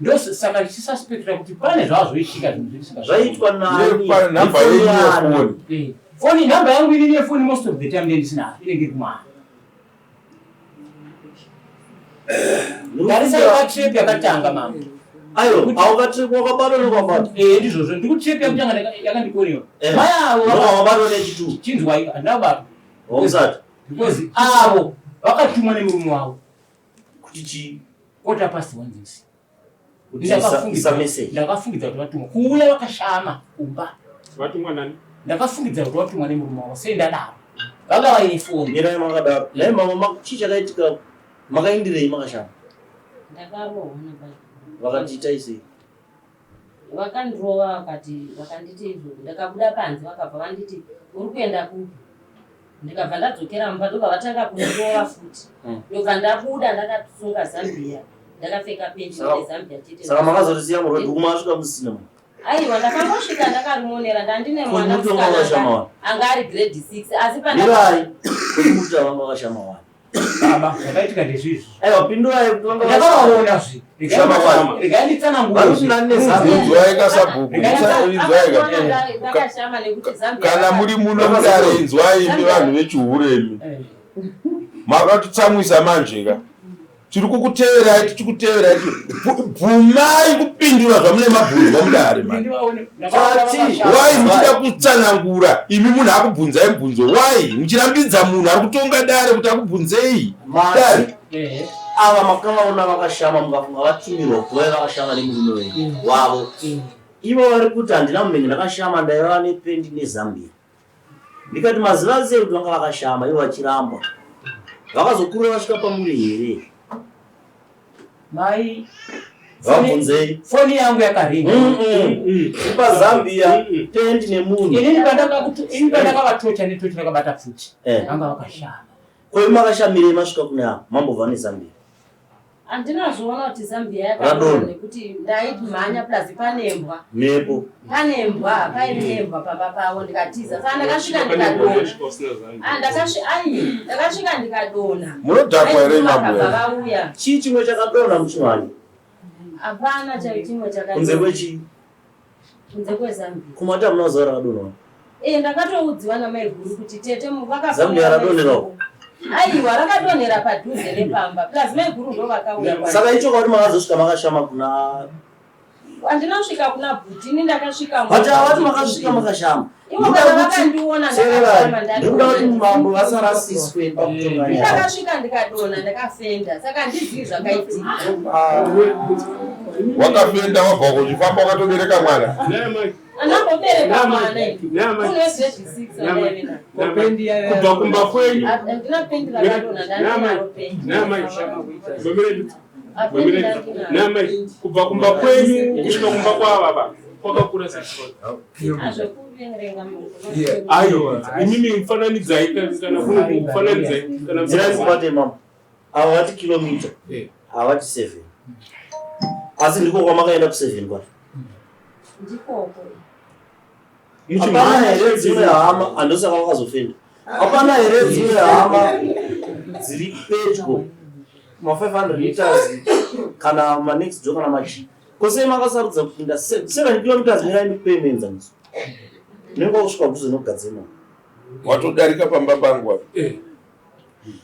Ndo saka ndichisuspecta kuti pane zvazvoitika zvinhu zvirisika. Zvaitwa nani? Pane number yenyu yefoni. Eh. Foni number yangu inini yefoni most of the time ndisina inenge iri kumwana. Tarisai patrip yakatanga mama. Ayo, aukatrip wakabatwa nekuwabatwa. Eh, ndizvozvo. Ndiri kutrip yakutanga yakandikonewa. Eh. Mai avo wabatwa nechitu. Chinzwai, handina kubatwa. Wakusati. Because avo vakatumwa nemurume wavo. Kuti chii? Quarter past 1 this. Ndakafungidzira ndakafungidzira kuti vatumwa kuuya vakashama kumba. Vatumwa nani? Ndakafungidzira kuti vatumwa nemurume wavo sei ndadaro. Vanga vaine foni. Mirai makadaro. Nhai mama chii chakaitika makaindirei makashama? Ndakarohwa nababa. Vakati itai sei? Vakandirova vakati vakanditi izvo ndakabuda panze vakabva vanditi uri kuenda kupi? Ndikabva ndadzokera mumba ndobva vatanga kundirova futi. Ndobva ndabuda ndakasunga zambia ndakapfeka pendi nezambia chete. Saka makazorisiya muroad uku masvika musina munhu. Aiwa ndakangosvika ndakarimonera ndandine mwana Ko, muti wanga wakashama wani? anga ari grade 6 asi Mirai. Muti wanga wakashama wani? Baba, zvakaitika ndezvizvi. Aiwa pindurai kuti vanga Ndakavaona zve. Kushama kwani? Regai nditsanangure. Vari kuti nani nezambia? Inzwai ka sabhuku, inzwai ka. Ndakashama nekuti zambia Kana muri muno mudare inzwai imi vanhu vechihure imi. Eh. Makatitsamwisa manje ka. Tiri kukuteverai tichikuteverai. Bvumai kupindura zvamune mabvunzwa mudare manje. Ndivaone. Ndakaona Tati. vakashama. Why muchida kutsanangura imi munhu akubvunzai mubvunzo? Why muchirambidza munhu ari kutonga dare kuti akubvunzei? Mati Dare. Eh. ava makavaona vakashama mukafunga vatumirwa kuva vakashama nemurume wenyu wavo. Ivo vari kuti handina mumenge ndakashama ndaiva nependi nezambia. Ndikati maziva sei kuti vanga vakashama ivo vachiramba. Vakazokurira vasvika pamuri here? Mai Vabvunzei. foni yangu yakaringa. Kupa Zambia pendi nemunhu. Inini pandakakuti inini pandakavatocha netochi rakabata pfuti. Eh. Vanga vakashama. Ko imi makashamirei masvika kune ava mambobva neZambia. Handina zvoona kuti Zambia Radonha. yakadonha nekuti ndaimhanya plus pane mbwa. Mhepo. Pane mbwa, paine mbwa pamba pavo ndikatiza. Saka ndakasvika ndikadonha. Ah, ndakasvika ai, ndakasvika ndikadonha. Munodhakwa here Vakabva mambo? vauya. Chii chimwe chakadonha muchimhanya? Hapana chai chimwe Kunze chakadonha. kwechii? Kunze kweZambia. Kumati hamuna kuziva rakadonha. Eh, ndakatoudziwa namaiguru kuti tete Zambia radonherawo? Aiwa, rakadonhera padhuze nepamba. Plus maiguru ndo vakauya. Saka icho kwakuti makazosvika makashama kuna Handina kusvika kuna bhuti, ini ndakasvika But havati makasvika makashama. Ivo kana vakandiona ndakashama Ndikuda kuti ndadonha. mambo vasarasiswe pakutonga nyaya. Ndakasvika ndikadonha ndakafenda saka handizivi zvakaitika. Wakafenda wabva kuchifamba wakatobereka mwana. Andambobereka mwana ini. Une grade 6 wandaive naye. Kubva kumba kwenyu. Handina pendi rakadonha ndandinaro pendi. Apendi ndandinaro. Namai, kubva kumba kwenyu kusvika kumba kwavava kwakakura sei? Azvekuverenga munhu. Aiwa, imimi mufananidzai kana kuno kufananidzai kana Nzira ndikubate mambo. Ava vati kilomita. Eh. Ava vati 7. Asi ndiko kwamakaenda ku 7 kwacho. Ndikoko. Hapana here dzimwe hama handosaka vakazofenda. Hapana here dzimwe hama dziri pedyo ma 500 meters kana ma next door kana machi. Ko sei makasarudza kupinda 7 kilometers mirai ndikupei muenzaniso. Ndinenge kusvika kudhuze nokugadzira. Watodarika pamba pangu apa.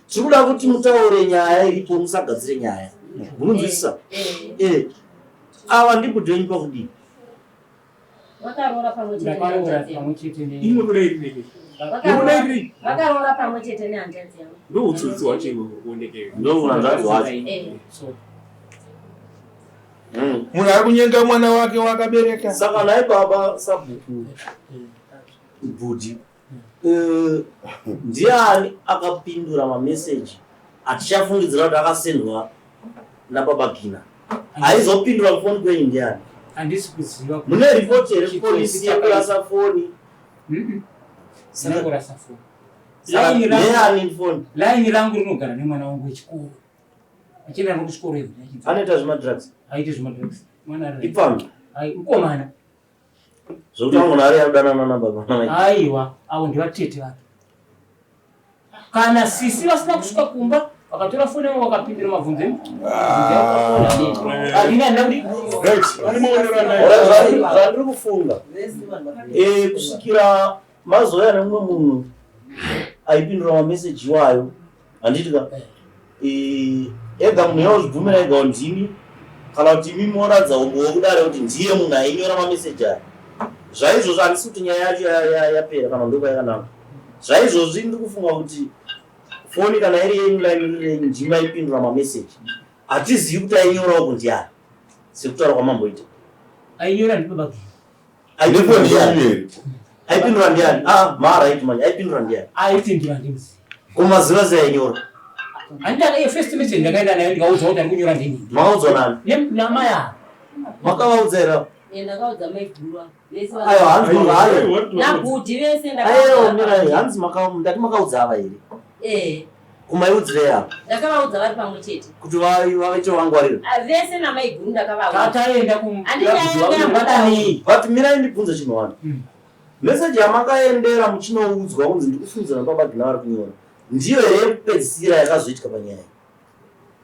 Tiri kuda kuti mutaure nyaya iripo musagadzire nyaya. Munonzwisisa? Eh, Eh. Ava ndibudhi wenyu pakudii? Vakaroora pamwe chete Ndakaroora nehanzvadzi yangu. pamwe chete ne Imwe kuda iri Vakaroora- Vakaroora pamwe chete nehanzvadzi yangu. ndoutsotsi hwacho iwe kuonekera. Ndohanzvadzi wacho. Eh. So, Munhu ari kunyenga mwana wake wakabereka. Saka nhai baba sabhuku bhudhi eh, ndiani akapindura mameseji atichafungidzira kuti akasendwa nababa Gina aizopindura kufoni kwenyu ndiani? handisi kuziva kuti- Mune ripoti here kupolisi yekurasa foni? Mm-mm. Saka Ndinokurasa foni. Ndeyani foni? Laini rangu rinogara nemwana wangu wechikoro. Achienda nokuchikoro ivo. Anoita zvemadrugs? Aite zvemadrugs. Mwana ari. Ipfambi. Ai mukomana. Zvekuti angona ari akudanana nababa namai. Aiwa, avo ndivatete vake. Kana sisi vasina kusvika kumba vakatora foni yangu vakapindura mabvunzo zvandiri kufunga eh, kusvikira mazouya nemumwe munhu aipindura mameseji iwayo handiti ka eh, ega munhu yauzvibvumira ega ndimi kana kuti imi moratidza umbowo kudare kuti ndiye munhu ainyora mameseji aya zvaizvozvo handisi kuti nyaya yacho yapera kana ndokwayakanaka zvaizvozvi ndiri kufunga kuti foni kana iri yenyu line iri renyu ndimi aipindura mameseji hatizivi kuti ainyorawo kundiani sekutaura kwamamboita ainyora ndibaba aipindura ndiani aipindura ndiani ah maaright manje aipindura ndiani aipindura ndimzi ko maziva sei ainyora andina iyo first message ndakaenda nayo ndikaudzwa kuti ari kunyora ndini makaudzwa nani namai ava makavaudza here ndakaudza maiguru Aiwa hanzi makayo. Nabhudhi vese ndakaudza. Mirai hanzi maka ndati makaudza ava here? Eh. Kumaiudzirei ava? Ndakavaudza vari pamwe chete. Kuti vaite vangwarira. Ah, vese namaiguru ndakavaudza. Tataenda kum. Andinyaye But mirai ndibvunze chinhu wani. Message yamakaendera muchinoudzwa kunzi ndikufunzira baba Gina vari kunyora. Ndiyo here yekupedzisira yakazoitika panyaya?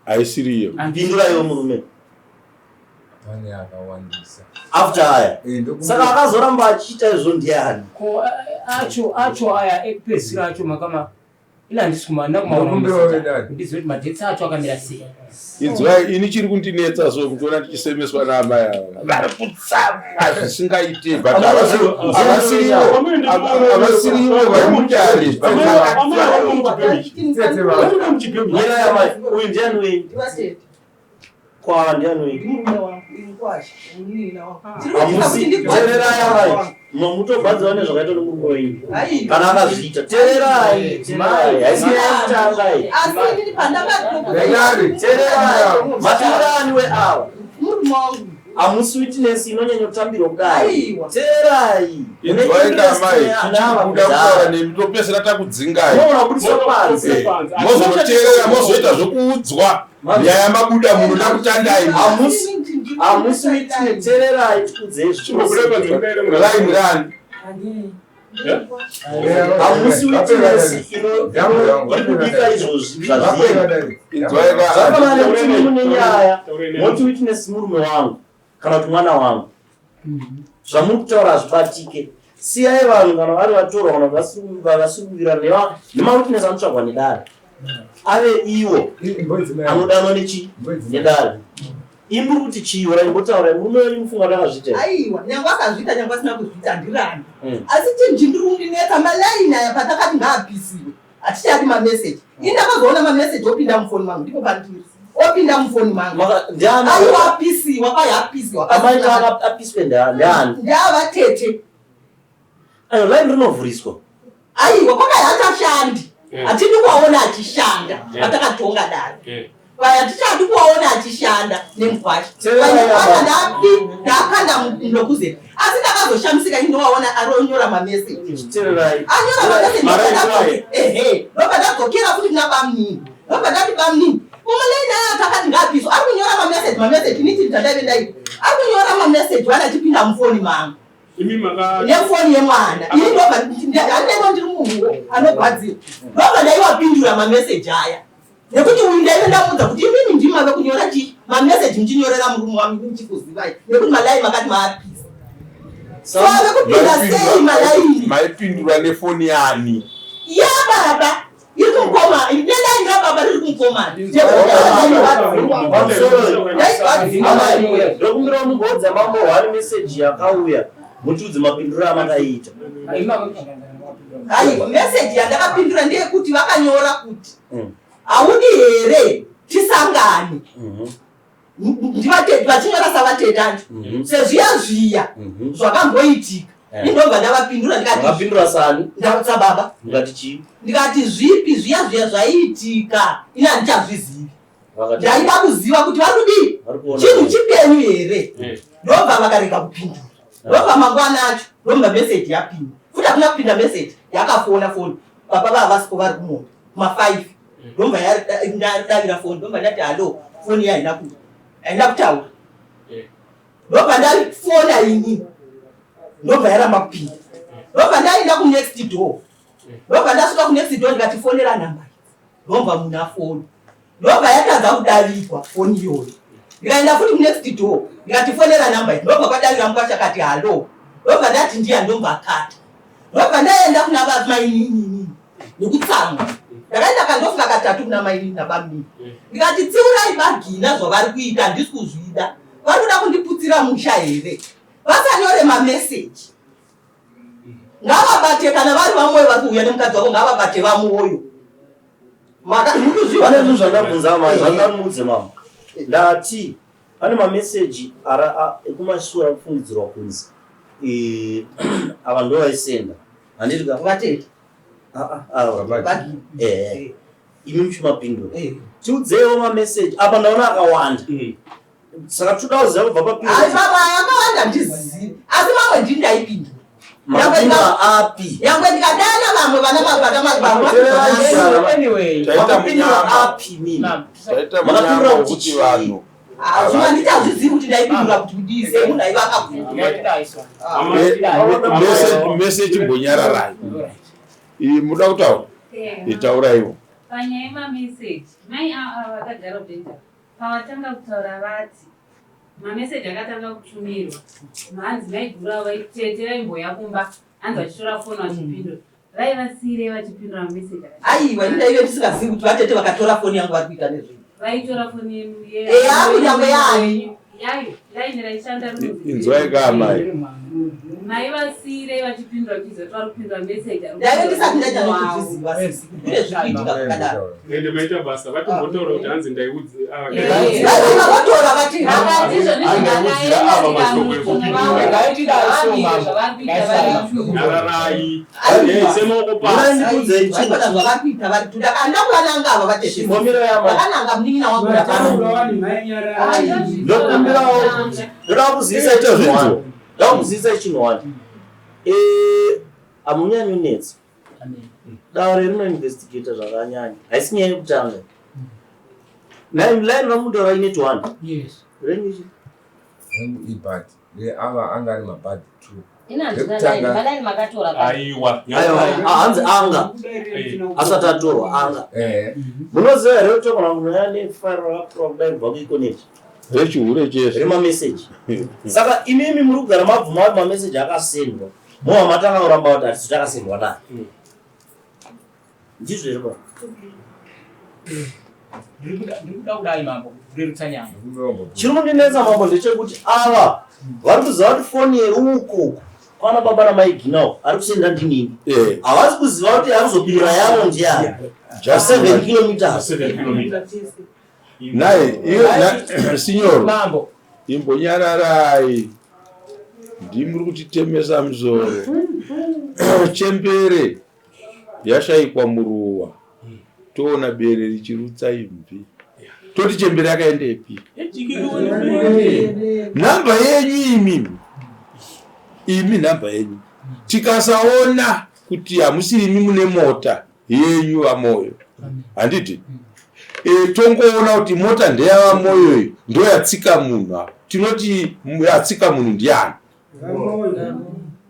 Haisiriyo. Pinduraiwo murume. Pane akawandisa. After aya. Eh, Saka akazoramba achiita izvo ndiani? Ko acho acho aya ekupedzisira acho makama ila handisi kumaona ndizive kuti madetsi acho akamira sei. Inzwai ini chiri kundinetsa so kutoona ndichisemeswa naamai ava vari kutsamwa zvisingaite but havasirivo vari mudare. Mirai amai, uyu ndiani wenyu? Kwava ndiani wenyu? Tererai amai, mutobvadziwa nezvakaitwa nemurume wenyu kana akazviita. Tererai, tererai, haisi nyaya yekutanga iyi. Tererai, matiurani weava hamusi witness inonyanyotambirwa kudai. Tererai. Inzwai kamai, tichiri kuda kutaura nemi topesera takudzingai. Munoona kubudiswa panze. Mozoteerera mozoita zvekuudzwa nyaya mabuda munoda kutandai. Hamusi witness, tererai tikudzei Line run. Hamusi witness iri kubika izvozvi zvazviri. Zvafanana nekuti mune nyaya moti witness murume wangu kana kuti mwana wangu. Zvamuri kutaura hazvibatike. Siyai vanhu kana vari vatorwa kana vasiri kuwirirana nemawitness anotsvagwa nedare ave iwo anodanwa nechi nedare. Imi muri kuti chii ora imbotaura murume wenyu mufunga kuti akazviita here? Aiwa nyangwe akazviita nyangwe asina kuzviita handirambi asi chinhu chindiri kundinetsa malaini aya patakati ngaapisiwe hatichadi mameseji ini ndakazoona mameseji opinda mufoni mangu ndipo pandiri opinda mufoni mangu aiwa apisiwa kwai apisiwa Amaita apiswe ndiani? Ndiavatete. Ayo line rinovhuriswa. Aiwa kwakai hachashandi hatidi kuwaona achishanda atakatonga dare kwai hatichadi kuwaona achishanda nemukwasha kwai ndapi ndakanda mlokuzeni asi ndakazoshamisika ini ndowaona aronyora mameseji anyora mameseji ehe ndobva ndadzokera futi kuna bamnini ndobva ndati bamnini umuleni aya atakati ngaapiswa ari kunyora mameseji mameseji ini chiri chandaive ndaita ari kunyora mameseji vana achipinda mufoni mangu nefoni yemwana ini ndobva handaiva ndiri munhuwo anogwadzira ndobva ndaiwapindura mameseji aya nekuti uyu ndaive ndamuudza kuti imimi ndimi mave kunyora chii mameseji muchinyorera murume wangu muchikuzivai nekuti malaini makati maapisa so ave kupinda sei malaini Maipindura nefoni yani? yababa iri kumukoma nelaini rababa riri kumukomana Ndokumbira mumboudza mambo hwani meseji yakauya mutiudze mapinduro amakaita. Aiwa, meseji yandakapindura ndeyekuti vakanyora kuti haudi here tisangane ndivatete vachinyora savatete anti sezviya zviya zvakamboitika indobva ndavapindura ndikati Makapindura sani? Sababa. Mukati chii? Ndikati zvipi zviya zviya zvaiitika ini handichazvizivi. Ndaida kuziva kuti vari kudii chinhu chipenyu here ndobva vakarega kupindura ndobva mangwana acho ndobva meseji yapinda futi hakuna kupinda meseji yakafona foni. Baba vava vasiko vari kumombe kuma-five. Ndomva yadavira foni, ndomva ndati hallo, foni iya haina haina kutaura. Ndobva ndafona ini, ndobva yaramba kupinda. Ndobva ndaenda kunext door, ndobva ndasvika kunext door ndikati fonera nhamba idzi, ndobva munhu afona, ndobva yatadza kudavirwa foni iyoyo. Ndikaenda futi kunext door ndikati fonera nhamba idzi, ndobva kwadavira mukwasha akati hallo, ndobva ndati ndiya, ndobva akata. Ndobva ndaenda kuna vamainini nekutsamwa, ndakaenda kandosvika katatu kuna mainini nabamnini, ndikati tsiurai bagina zvavari kuita, handisi kuzvida, vari kuda kundiputsira musha here? Vasanyore mameseji, ngavabate kana vari vamoyo vari kuuya nemukadzi wavo, ngavabate vamoyo. Pane zvinhu zvandabvunza mai, zvandamuudze mama, ndati pane mameseji ekumasure akufungidzirwa kunzi ava ndo vaisenda, handiti ka? Vatete. Ava imi muchimapindura, tiudzeiwo mameseji apa, ndaona akawanda. Saka toda kuziva kubva papiri. Baba, akawanda handizivi, asi mamwe ndini ndaipindura. Mapindura api? Nyangwe ndikadana vamwe vana Mapindura api? Mimi makapindura kuti chii? Vanhu Zvimwe handichazvizivi kuti ndaipindura kuti kudii, semunhu aiva akabvunza. Mese chimbonyararai, muda kutaura, itauraiwo. Panyaya yemameseji, mai ava vakagara kudenga pavatanga kutaura vati mameseji akatanga kutumirwa hanzi maiguru avo tete vaimboya kumba, hanzi vachitora foni vachipindura, vaivasiyirei vachipindura mameseji? Aiwa, ini ndaive ndisingazivi kuti vatete vakatora foni yangu vari kuita nezvei. Vaitora foni yenu? Eya, kunyangwe yaani. Yayo laini raishanda. Inzwai ka amai. Maivasiyirei vachipindura kuchiziva kuti vari kupindura meseji? Ndaive ndisati ndaita nekuzviziva sisi kuti kune zviri kuitika zvakadaro. Ende maita basa vatombotaura kuti hanzi ndaiudzi. Vatora vati Nyararai semaoko pasi. Ndikudzei. Vaibata zvavari kuita vari tuda anda kuvananga ava vatete. Chimbomiro yamai. Vakananga munin'ina wangu ndakano. Ndokumbirawo kuti ndoda kuzivisa Ita chinhu zvinzwa. one, ndoda kuzivisa chinhu one, hamunyanyonetsa dare rinoinvestigata zvakanyanya, haisi nyaya yekutanga. Line ramutaura ineti one. Yes. Renyu chi? Yangu ibad reava anga ari mabad two. Ina handina line, malaini makatora pa. Aiwa. Aiwa, hanzi anga asati atorwa anga. Munoziva here kuti togona kunouya nefairo rakatorwa kudai kubva kuikoneti Rechihure chese. Remameseji? Saka imimi muri kugara mabvuma kuti mameseji akasendwa, mova matanga kuramba kuti hatisi takasendwa naye, ndizvo here pa? Ndiri kuda kudai mambo kurerutsa nyaya. Chiri kundinetsa mambo ndechekuti ava vari kuziva kuti foni yeuku kwana baba namai Ginawo ari kusenda ndinini, havasi kuziva kuti ari kuzopindura yavo ndiani, 7 kilometers. Naye iyo sinyoro. Mambo. Imbonyararai, ndimuri kutitemesa musoro. Chembere yashayikwa muruwa, toona bere richirutsa imvi, toti chembere yakaendepi? Nhamba yenyu imimi, imi nhamba yenyu, tikasaona kuti hamusiri imi mune mota yenyu vaMoyo, handiti? Tongoona kuti mota ndeyavaMoyo iyi, ndoyatsika munhu apa, tinoti yatsika munhu ndiani?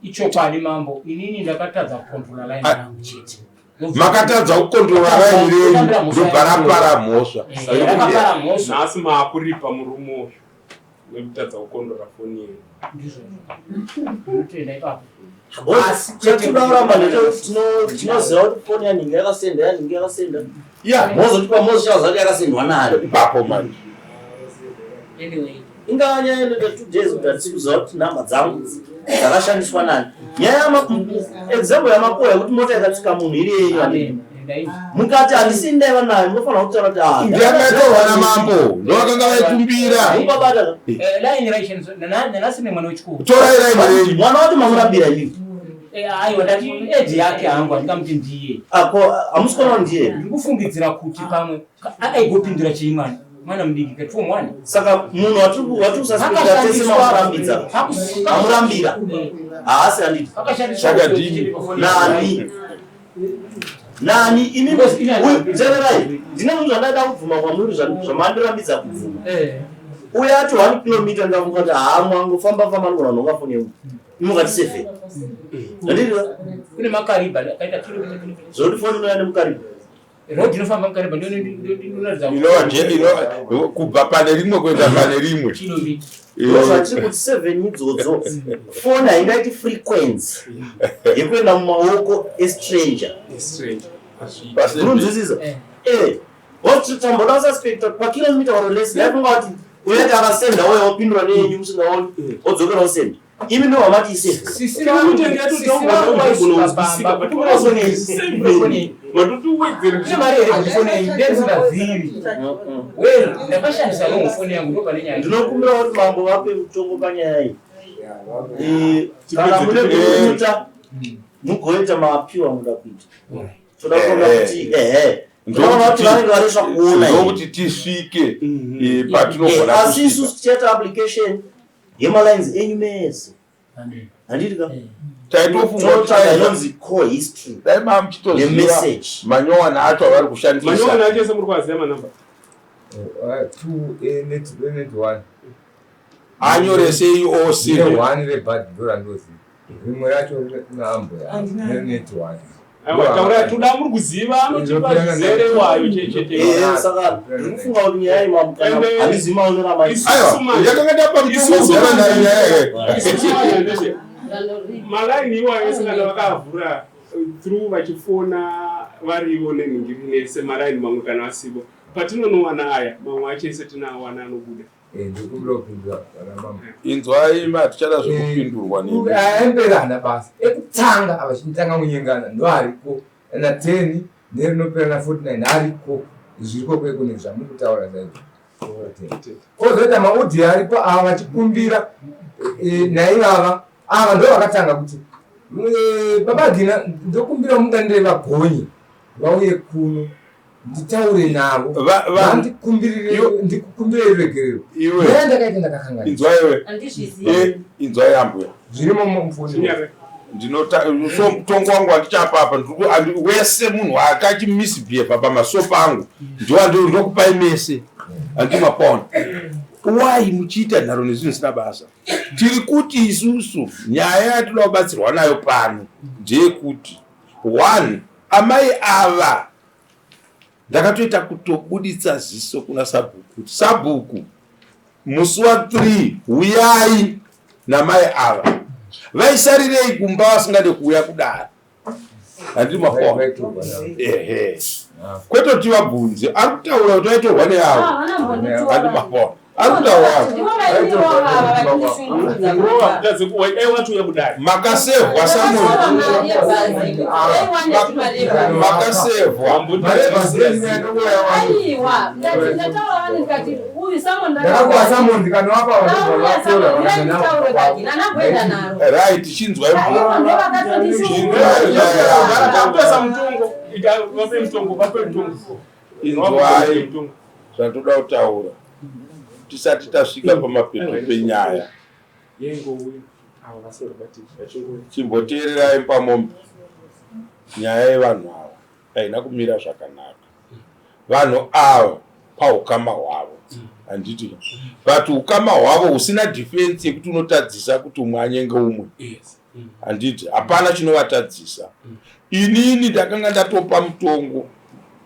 Ichokwadi mambo, inini ndakatadza kukontrola line rangu chete. Makatadza kukontrola line renyu, ndobva rapara mhosva. Rakapara mhosva. Nhasi maakuripa murume uyu nekutadza kukondora foni yenyu. Ndizvo, ndinotenda ipapo. Chatinoda kuramba ndechekuti tinoziva kuti foni yanhingi yakasenda, yanhingi yakasenda, mozotipa mozoshaza kuti yakasendwa nani. Ipapo manje. Anyway. Ingava nyaya inoita 2 days kuti hatisi kuziva kuti nhamba dzangu dzakashandiswa nani. Nyaya example yamakoya yekuti mota yakatsika munhu iri yenyu, handiti? Ndaizwa. Mukati handisi ndaiva nayo, munofanira kutaura kuti ah, Ndiakatorwa namambo, ndovakanga vaikumbira. Mupabata. Line raishandiswa nanhasi nemwana wechikoro. Torai line renyu. Mwana wacho mamurambira imimi? Aiwa, ndati age yake hangu, handingamuti ndiye. Ako hamusi kuona ndiye? Ndiri kufungidzira kuti pamwe aigopindura chii, mwana mwana mudiki kaform one. Saka munhu watiri kususpecta tese mamurambidza, mamurambira haasi, handiti? Saka ndini. Nani? Nani imi tererai, ndine zvinhu zvandaida kubvuma kwamuri zvamandirambidza kubvuma. Eh. Uyo ati 1 kilometer ndafunga kuti haa mwangu famba famba ndogona nhonga foni yangu. Imi mukati 7. Ndandiri Kune makariba akaita kilomita kilomita. Zvoti foni inouya nemukariba. Road inofamba mukariba ndio Inova inova kubva pane rimwe kuenda pane rimwe. Kilomita. Ndozvatiri kuti 7 idzodzo foni haingaiti frequency yekuenda mumaoko estranger. Unonzwisisa? Eh. Woti tamboda suspect pakilomita or less. Ndaifunga kuti uyati akasenda uya wopindura neyenyu musingaoni odzokera osenda. Imi ndo wamati isefe. Sisi vangu Kune mari here kufoni yenyu ndendisingazivi. Well, ndakashandisa wrong foni yangu ndo pane nyaya. Ndinokumbira kuti mambo vape mutongo panyaya iyi. Eh, kana mune kuita mugoita maapiwa muda kuita. Toda kuona kuti ehe. Toda kuti vanenge varesva kuona. Ndokuti tisvike patinogona Asi isusu tichaita application yemalines enyu mese. Handiti ka? Taitofunga kuti Totsvaga inonzi core history. Dai maa muchitoziva Nemessage. manyowani acho avari kushandisa. Manyowani acho ese muri kuaziva manamba. Two net net one. Anyoresei ose. Ne one rebhadhi ndorandoziva. Rimwe racho rine ambuya. Ne net one. Aiwa taura toda muri kuziva anotipa zvizere wayo chete. Eh, saka ndikufunga kuti nyaya iyi mamukana handizivi maonero amai. Aiwa, yakanga tapa mutongo kudhara nayo nyaya iyi. Malaini iwayo ese kana vakavhura through vachifona varivo nenhingiri nese malaini mamwe kana asipo patinonowana aya mamwe acho ese tinawana anobuda. Ndikumbira kupindura vana mama. Inzwai ma tichada zvekupindurwa nemi. Aemberana basa ekutanga ava chitanga kunyengana ndo ariko na 10 nerinopera na 49 ariko zviriko kwekune zvamuri kutaura chaizvo. Kozoita maudhi aripo ava vachikumbira naivava ava ndo vakatanga kuti baba Gina ndokumbira munganire vagonye vauye kuno nditaure navo vandikumbirire ndikukumbire ruregerero. Iwe. Nyaya ndakaita ndakakanganisa. Inzwa iwe. Handizvizivi. Inzwa yambuya. Zvirimo mufoni. Ndinota so mutongo wangu wandichapa apa wese munhu akachimisbehave pamasofa angu ndiwo ndokupai mese handimapona. Why muchiita nharo nezvinhu zvisina basa? Tiri kuti isusu nyaya yatinoda kubatsirwa nayo pano ndeyekuti one amai ava ndakatoita kutobuditsa ziso kuna sabhuku kuti sabhuku musi wa 3 huyai namai ava vaisarirei kumba vasingade kuuya kudare handiri mapona ehe kwete kuti vabvunze ari kutaura kuti vaitorwa neavo handiri mapona ari kutaura makasevhwa makasevhwa Ndakakuwa summon ndikanoapa right chinzwai inzwai zvandoda kutaura tisati tasvika pamapeto penyaya. Chimboteererai pamombe nyaya yevanhu ava haina kumira zvakanaka. Vanhu ava paukama hwavo handiti, but ukama hwavo husina defense yekuti unotadzisa kuti umwe anyenge umwe handiti, hapana chinovatadzisa. Inini ndakanga ndatopa mutongo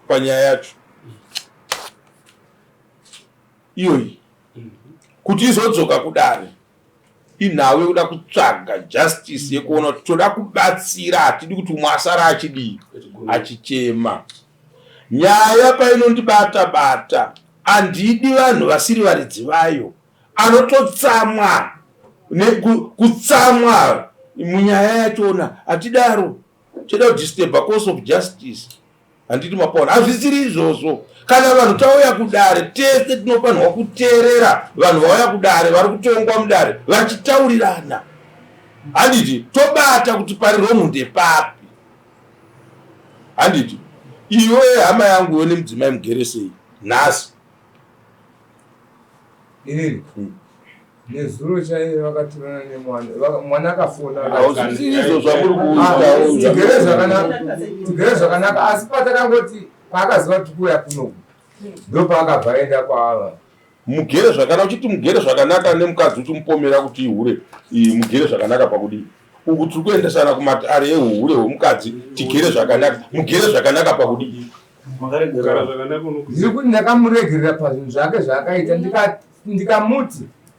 panyaya yacho iyoyi kuti izodzoka kudare inhau yekuda kutsvaga justice yekuona kuti toda kubatsira, hatidi kuti umwe asara achidii achichema. Nyaya painondibata bata handidi vanhu vasiri varidzi vayo anototsamwa kutsamwa munyaya yachona hatidaro toda kudisturba course of justice handiti mapona hazvisiri izvozvo. Kana vanhu tauya kudare tese tinofanirwa kuteerera vanhu vauya kudare vari kutongwa mudare vachitaurirana handiti tobata kuti pari wrong ndepapi handiti. Iwe hama yangu iwe nemudzimai mugere sei nhasi? Inini? Nezuro chaiye vakatorana nemwana mwana akafona Hauzvisizvo zvamuri kuita. Tigere zvakanaka tigere zvakanaka asi patakangoti paakaziva kuti kuuya kunoku ndopaakabva aenda kwaava. Mugere zvakanaka uchiti mugere zvakanaka nemukadzi uchimupomera kuti ihure mugere zvakanaka pakudii? Uku tiri kuendesana kumatare ehuhure hwemukadzi tigere zvakanaka mugere zvakanaka pakudii? Ndiri kuti ndakamuregerera pazvinhu zvake zvaakaita ndikamuti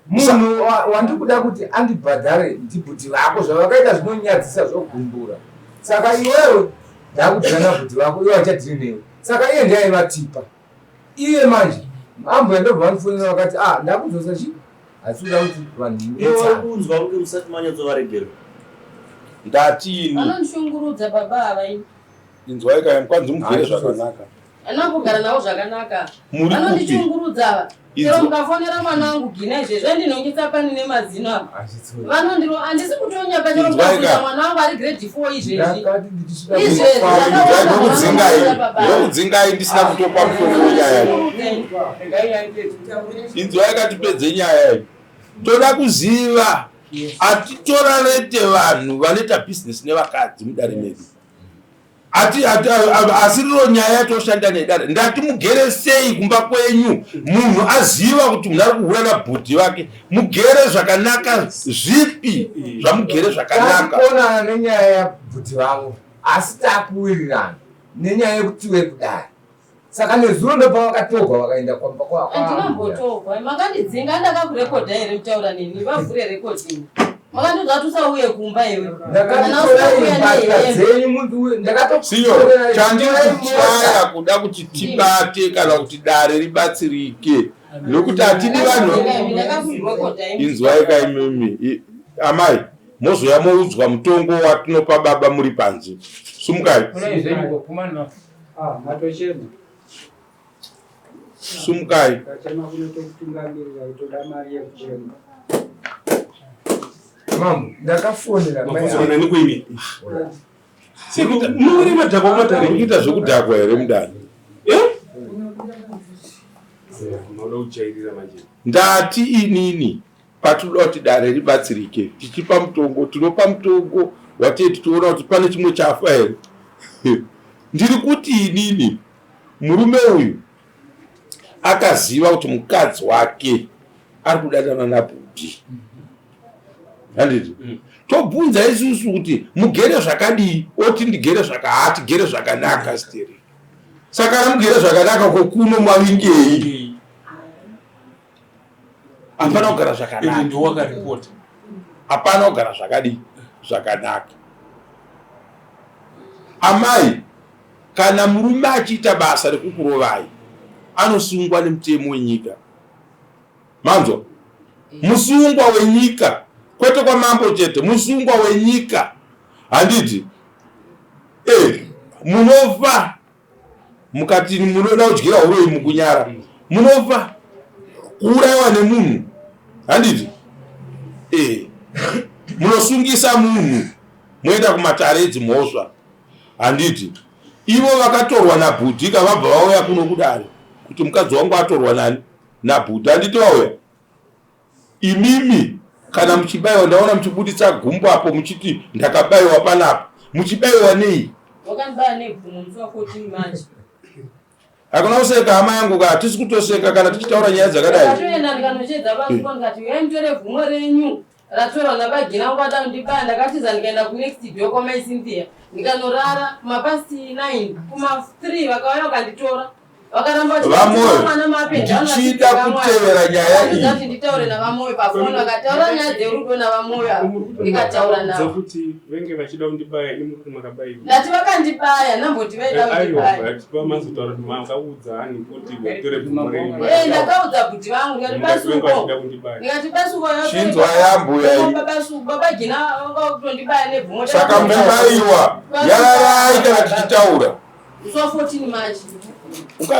munhu wandiri kuda kuti andibhadhare ndibhuti vako zvavakaita zvinonyadzisa zvogumbura saka iwewe ndakudira nabhuti vako iwe vachadiri newe saka iye ndiye aivatipa iye manje ambuya ndobva vandifonera vakati ah ndakudzosa chi hatisi kuda kuti vanhu Ivo kunzwa kunge musati manyatsovaregerera. Ndati ini. Vanondishungurudza baba ava ini. Inzwai kaya kwanzi mugere zvakanaka. Andina kugara navo zvakanaka. Muri kupi? Vanondishungurudza ava. Inzwa- Chero mukafonera mwana wangu Gina izvezvi andinongisa pani nemazino ava. Vanondiro handisi kutonyapa chero Inzwai mukabvunza ka. mwana wangu ari grade 4 izvezvi. Ndakati ndichisvika Izvezvi Inzwai ndokudzingai. Ndokudzingai ndisina kutopa mutongo wenyaya iyi. Inzwai katipedze nyaya iyi. Toda kuziva atitorarete vanhu vanoita business nevakadzi mudare medu. Ati, ati, asi riro nyaya yatoshanda nedare ndati mugere sei kumba kwenyu munhu aziva kuti munhu ari kuhura nabhudhi vake mugere zvakanaka zvipi zvamugere zvakanaka takuonana nenyaya yabhudhi vavo asi takuwirirana nenyaya yekuti wekudai saka nezuro ndopavakatogwa vakaenda kwamba kwa- kwa- Andinombotogwa. Makandidzinga ndakakurekodha here mutaura neni vavhure recording. Makandiudza kuti usauye kumba iwe. Kana ndakatorai usauya mbatya nehembe. dzenyu munhu Sinyoro, chandiri kuchaya kuda kuti tibate kana kuti dare ribatsirike nokuti hatidi vanhu Ndakakurekodha imi. inzwai ka imimi amai mozouya moudzwa mutongo watinopa baba muri panze sumukai Ah, matochema. sumukai Kachema kunotokutungamirira kutoda mari yekuchema. Mambo, ndakafonera mai Mabvunzo nani kuimi? Munoore madhakwa kumatare. Muri kuita zvekudhakwa here mudare? Unoda kujairira manje. Ndati inini patinoda kuti dare ribatsirike tichipa mutongo tinopa mutongo watee tichiona kuti pane chimwe chafa here ndiri kuti inini murume uyu akaziva kuti mukadzi wake ari kudanana nabhudhi handiti tobvunza isusu kuti mugere zvakadii oti ndigere zvakaati gere zvakanaka steri saka kana mugere zvakanaka kokuno mavingei hapana kugara zvakanaka ndiwakaripota hapana kugara zvakadii zvakanaka amai kana murume achiita basa rekukurovai anosungwa nemutemo wenyika manzwa musungwa wenyika kwete kwamambo chete musungwa wenyika handiti e munofa mukati munoda kudyira huroyi mukunyara munofa kuurayiwa nemunhu handiti e munosungisa munhu moenda kumatare edzimhosva handiti ivo vakatorwa nabhudhi ka vabva vauya kuno kudare kuti mukadzi wangu atorwa nani nabhudhi handiti vauya imimi kana muchibayiwa ndaona muchibuditsa gumbo apo muchiti ndakabayiwa panapa muchibayiwa nei Wakandibaya nebvumo musi wa 14 March. Hakuna kuseka hama yangu ka hatisi kutoseka kana tichitaura nyaya dzakadai. Ndakatoenda ndikanochedza basuko ndikati uyai mutore bvumo renyu ratorwa nabagina vangu vada kundibaya ndakatiza ndikaenda kunext door kwamai Cynthia ndikanorara kumapast 9 kuma 3 vakauya vakanditora vakaramba VaMoyo, mwana mapenda ndichida kutevera nyaya iyi. kuti nditaure navaMoyo pafoni vakataura nyaya dzerudo navaMoyo ava ndikataura navo kuti venge vachida kundibaya imi muri kuti makabaiwa. ndati vakandibaya namboti vaida Aiwa, kundibaya but pamazotaura kuti makaudza ani kuti mutore bvumo renyu. Eh, ndakaudza bhuti vangu ndikati Mukati vengu basuko vachida kundibaya. ndikati basuko Chinzwa yambuya iyi. baba gina vanga kutondibaya nebvumo Saka muchibaiwa nyararai kana tichitaura. musi wa 14 March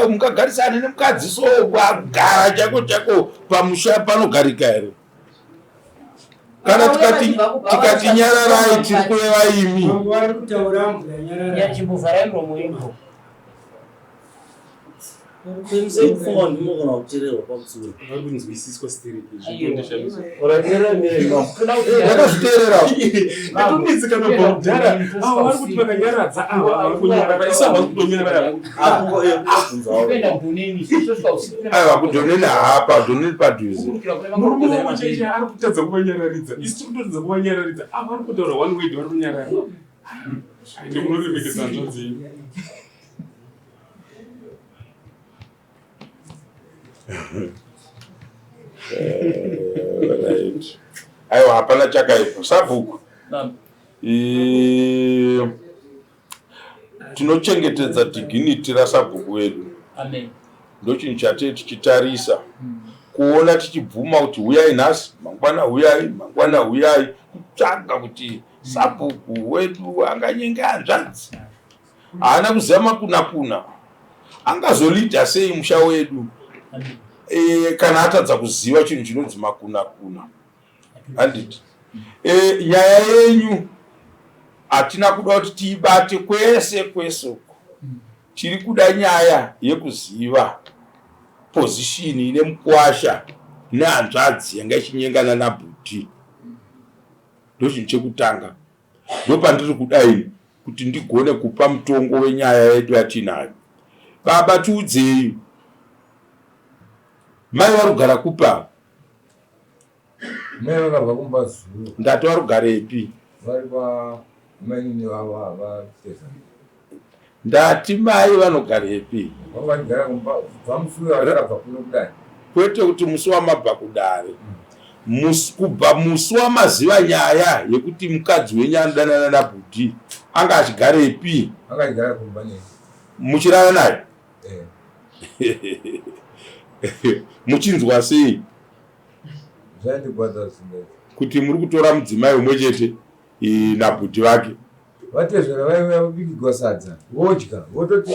Mukagarisana nemukadzi so kugara chako chako pamusha panogarika here? Kana tikati tikati nyararai tiri kureva imi. Mambo vari kutaura mbuya nyarara. Chimbovharai muromo imbo. Kufunga ndinogona kuchererwa pakutsura. Vari kunzwisiswa stereki Ndakazviteerera. Ndatonetsekana kudhara. Ava vari kuti vakanyaradza ava vari kunyarara. Isu havasi kutonyarara. Aiwa kudhoneni hapa dhoneni padhuze. Murume wangu chaiye ari kutadza kuvanyararidza. Isu tiri kutotadza kuvanyararidza. Ava vari kutaura one word vari kunyarara. Ende munoremekedza hanzvadzi yenyu. Right. Aiwa hapana chakaipa. Sabhuku. Eh, tinochengetedza dignity rasabhuku wedu. Amen. Ndochinhu chatee tichitarisa. Kuona tichibvuma kuti huyai nhasi, mangwana huyai, mangwana huyai, kutsvaga kuti sabhuku wedu anganyenge hanzvadzi. Haana kuziva makunakuna. Angazolidha sei musha wedu e, kana atadza kuziva chinhu chinonzi makunakuna. Handiti e, nyaya yenyu hatina kuda kuti tiibate kwese kwese uko. Tiri kuda nyaya yekuziva pozishini ine mukwasha nehanzvadzi yanga ichinyengana nabhuti. Ndochinhu chekutanga. Ndopandiri kuda ini kuti ndigone kupa mutongo wenyaya yedu yatinayo. Baba tiudzei, mai vari kugara kupi ava? Mai vakabva kumba zuro. Ndati vari kugarepi? Vari kwa mainini vavo ava teza. Ndati mai vanogarepi? Vanga vachigara kumba kubva musi uyo vakabva kuno kudare. Kwete kuti musi wamabva kudare. Kubva musi wamaziva nyaya yekuti mukadzi wenyu anodanana nabhudhi anga achigarepi? Anga achigara kumba nei. Muchirara naye? Eh. Muchinzwa sei? Zvaindigwadza zvisingaiti. Kuti muri kutora mudzimai umwe chete nabhudhi vake. Vatezvara vaiuya vobikirwa sadza vodya vototi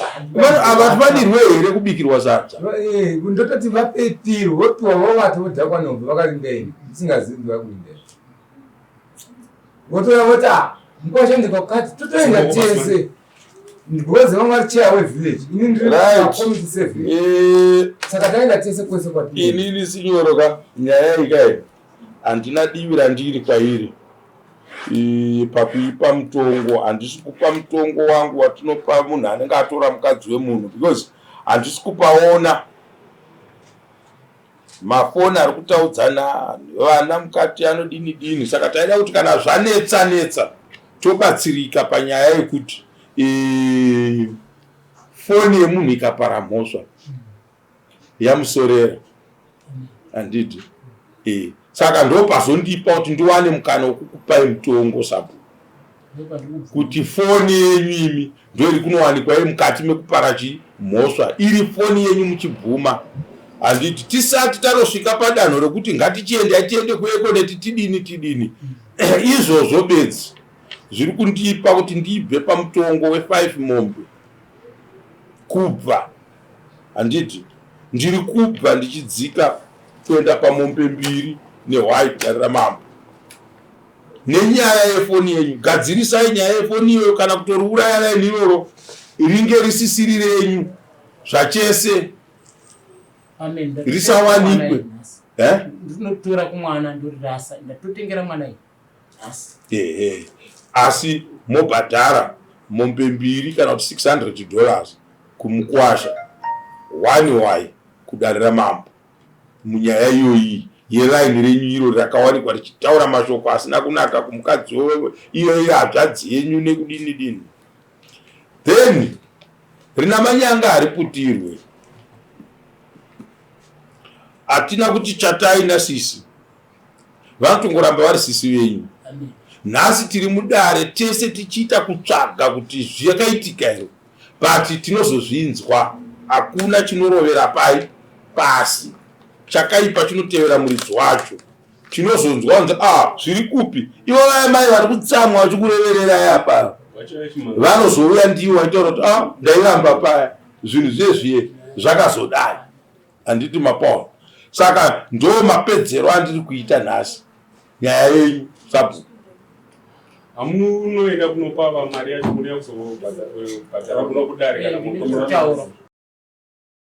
havafanirwe here kubikirwa sadza? Ndototi vapetirwe vopiwa vovata vodhakwa nobva vakarinda ini ndisingazivi kuti vari kurinda ini. Votora voti ah mukwasha ndikakati totoenda tese because vanga vari chair wevillage ini ndiri committee seven. Saka taenda tese kwese kwatiri. Inini sinyoro ka nyaya iyi kai handina divi randiri kwairi pakuipa mutongo. Handisi kupa mutongo wangu watinopa munhu anenge atora mukadzi wemunhu because handisi kupaona mafoni ari kutaudzana vana mukati anodini dini. Saka taida kuti kana zvanetsa netsa tobatsirika panyaya yekuti foni yemunhu ikapara mhosva yamusorera handiti? Saka ndopazondipa kuti ndiwane mukana wekukupai mutongo sabhuku kuti foni yenyu imi ndoiri kunowanikwa iri mukati mekupara chimhosva iri foni yenyu muchibvuma handiti? Tisati tanosvika padanho rekuti ngatichiendai tiende kuEconet tidini tidini. Izvozvo bedzi zviri kundipa kuti ndibve pamutongo we5 mombe kubva handiti? Ndiri kubva ndichidzika kuenda pamombe mbiri nehwai dare ramambo nenyaya yefoni yenyu. Gadzirisai nyaya yefoni iyoyo kana kutoriuraya raini iroro ringe risisiri renyu zvachese. Amen. Risawanikwe. Eh? Ndinotora kumwana ndorirasa, ndatotengera mwana iyi nhasi. Ehe, asi mobhadhara mombe mbiri kana kuti $600 kumukwasha, one y kudare ramambo munyaya iyoyi yelaini renyu iro rakawanikwa richitaura mashoko asina kunaka kumukadzi iyo iyo hanzvadzi yenyu nekudini dini. Then rina manyanga hariputirwe. Hatina kuti chatai nasisi, vanotongoramba vari sisi venyu. Nhasi tiri mudare tese tichiita kutsvaga kuti zvakaitika here, but tinozozvinzwa. Hakuna chinorovera pai pasi, chakaipa chinotevera muridzi wacho. Tinozonzwa kunzi ah zviri kupi ivo vaya mai vari kutsamwa vachikurevererai apa vanozouya ndivo vachitaura kuti ah ndairamba paya zvinhu zviye zviye zvakazodai handiti mapaul? Saka ndo mapedzero andiri kuita nhasi nyaya yenyu sabhuku. Hamunoenda kunopa mari yacho, munoya kuzobhadhara kuno kudare kana Ndinotaura.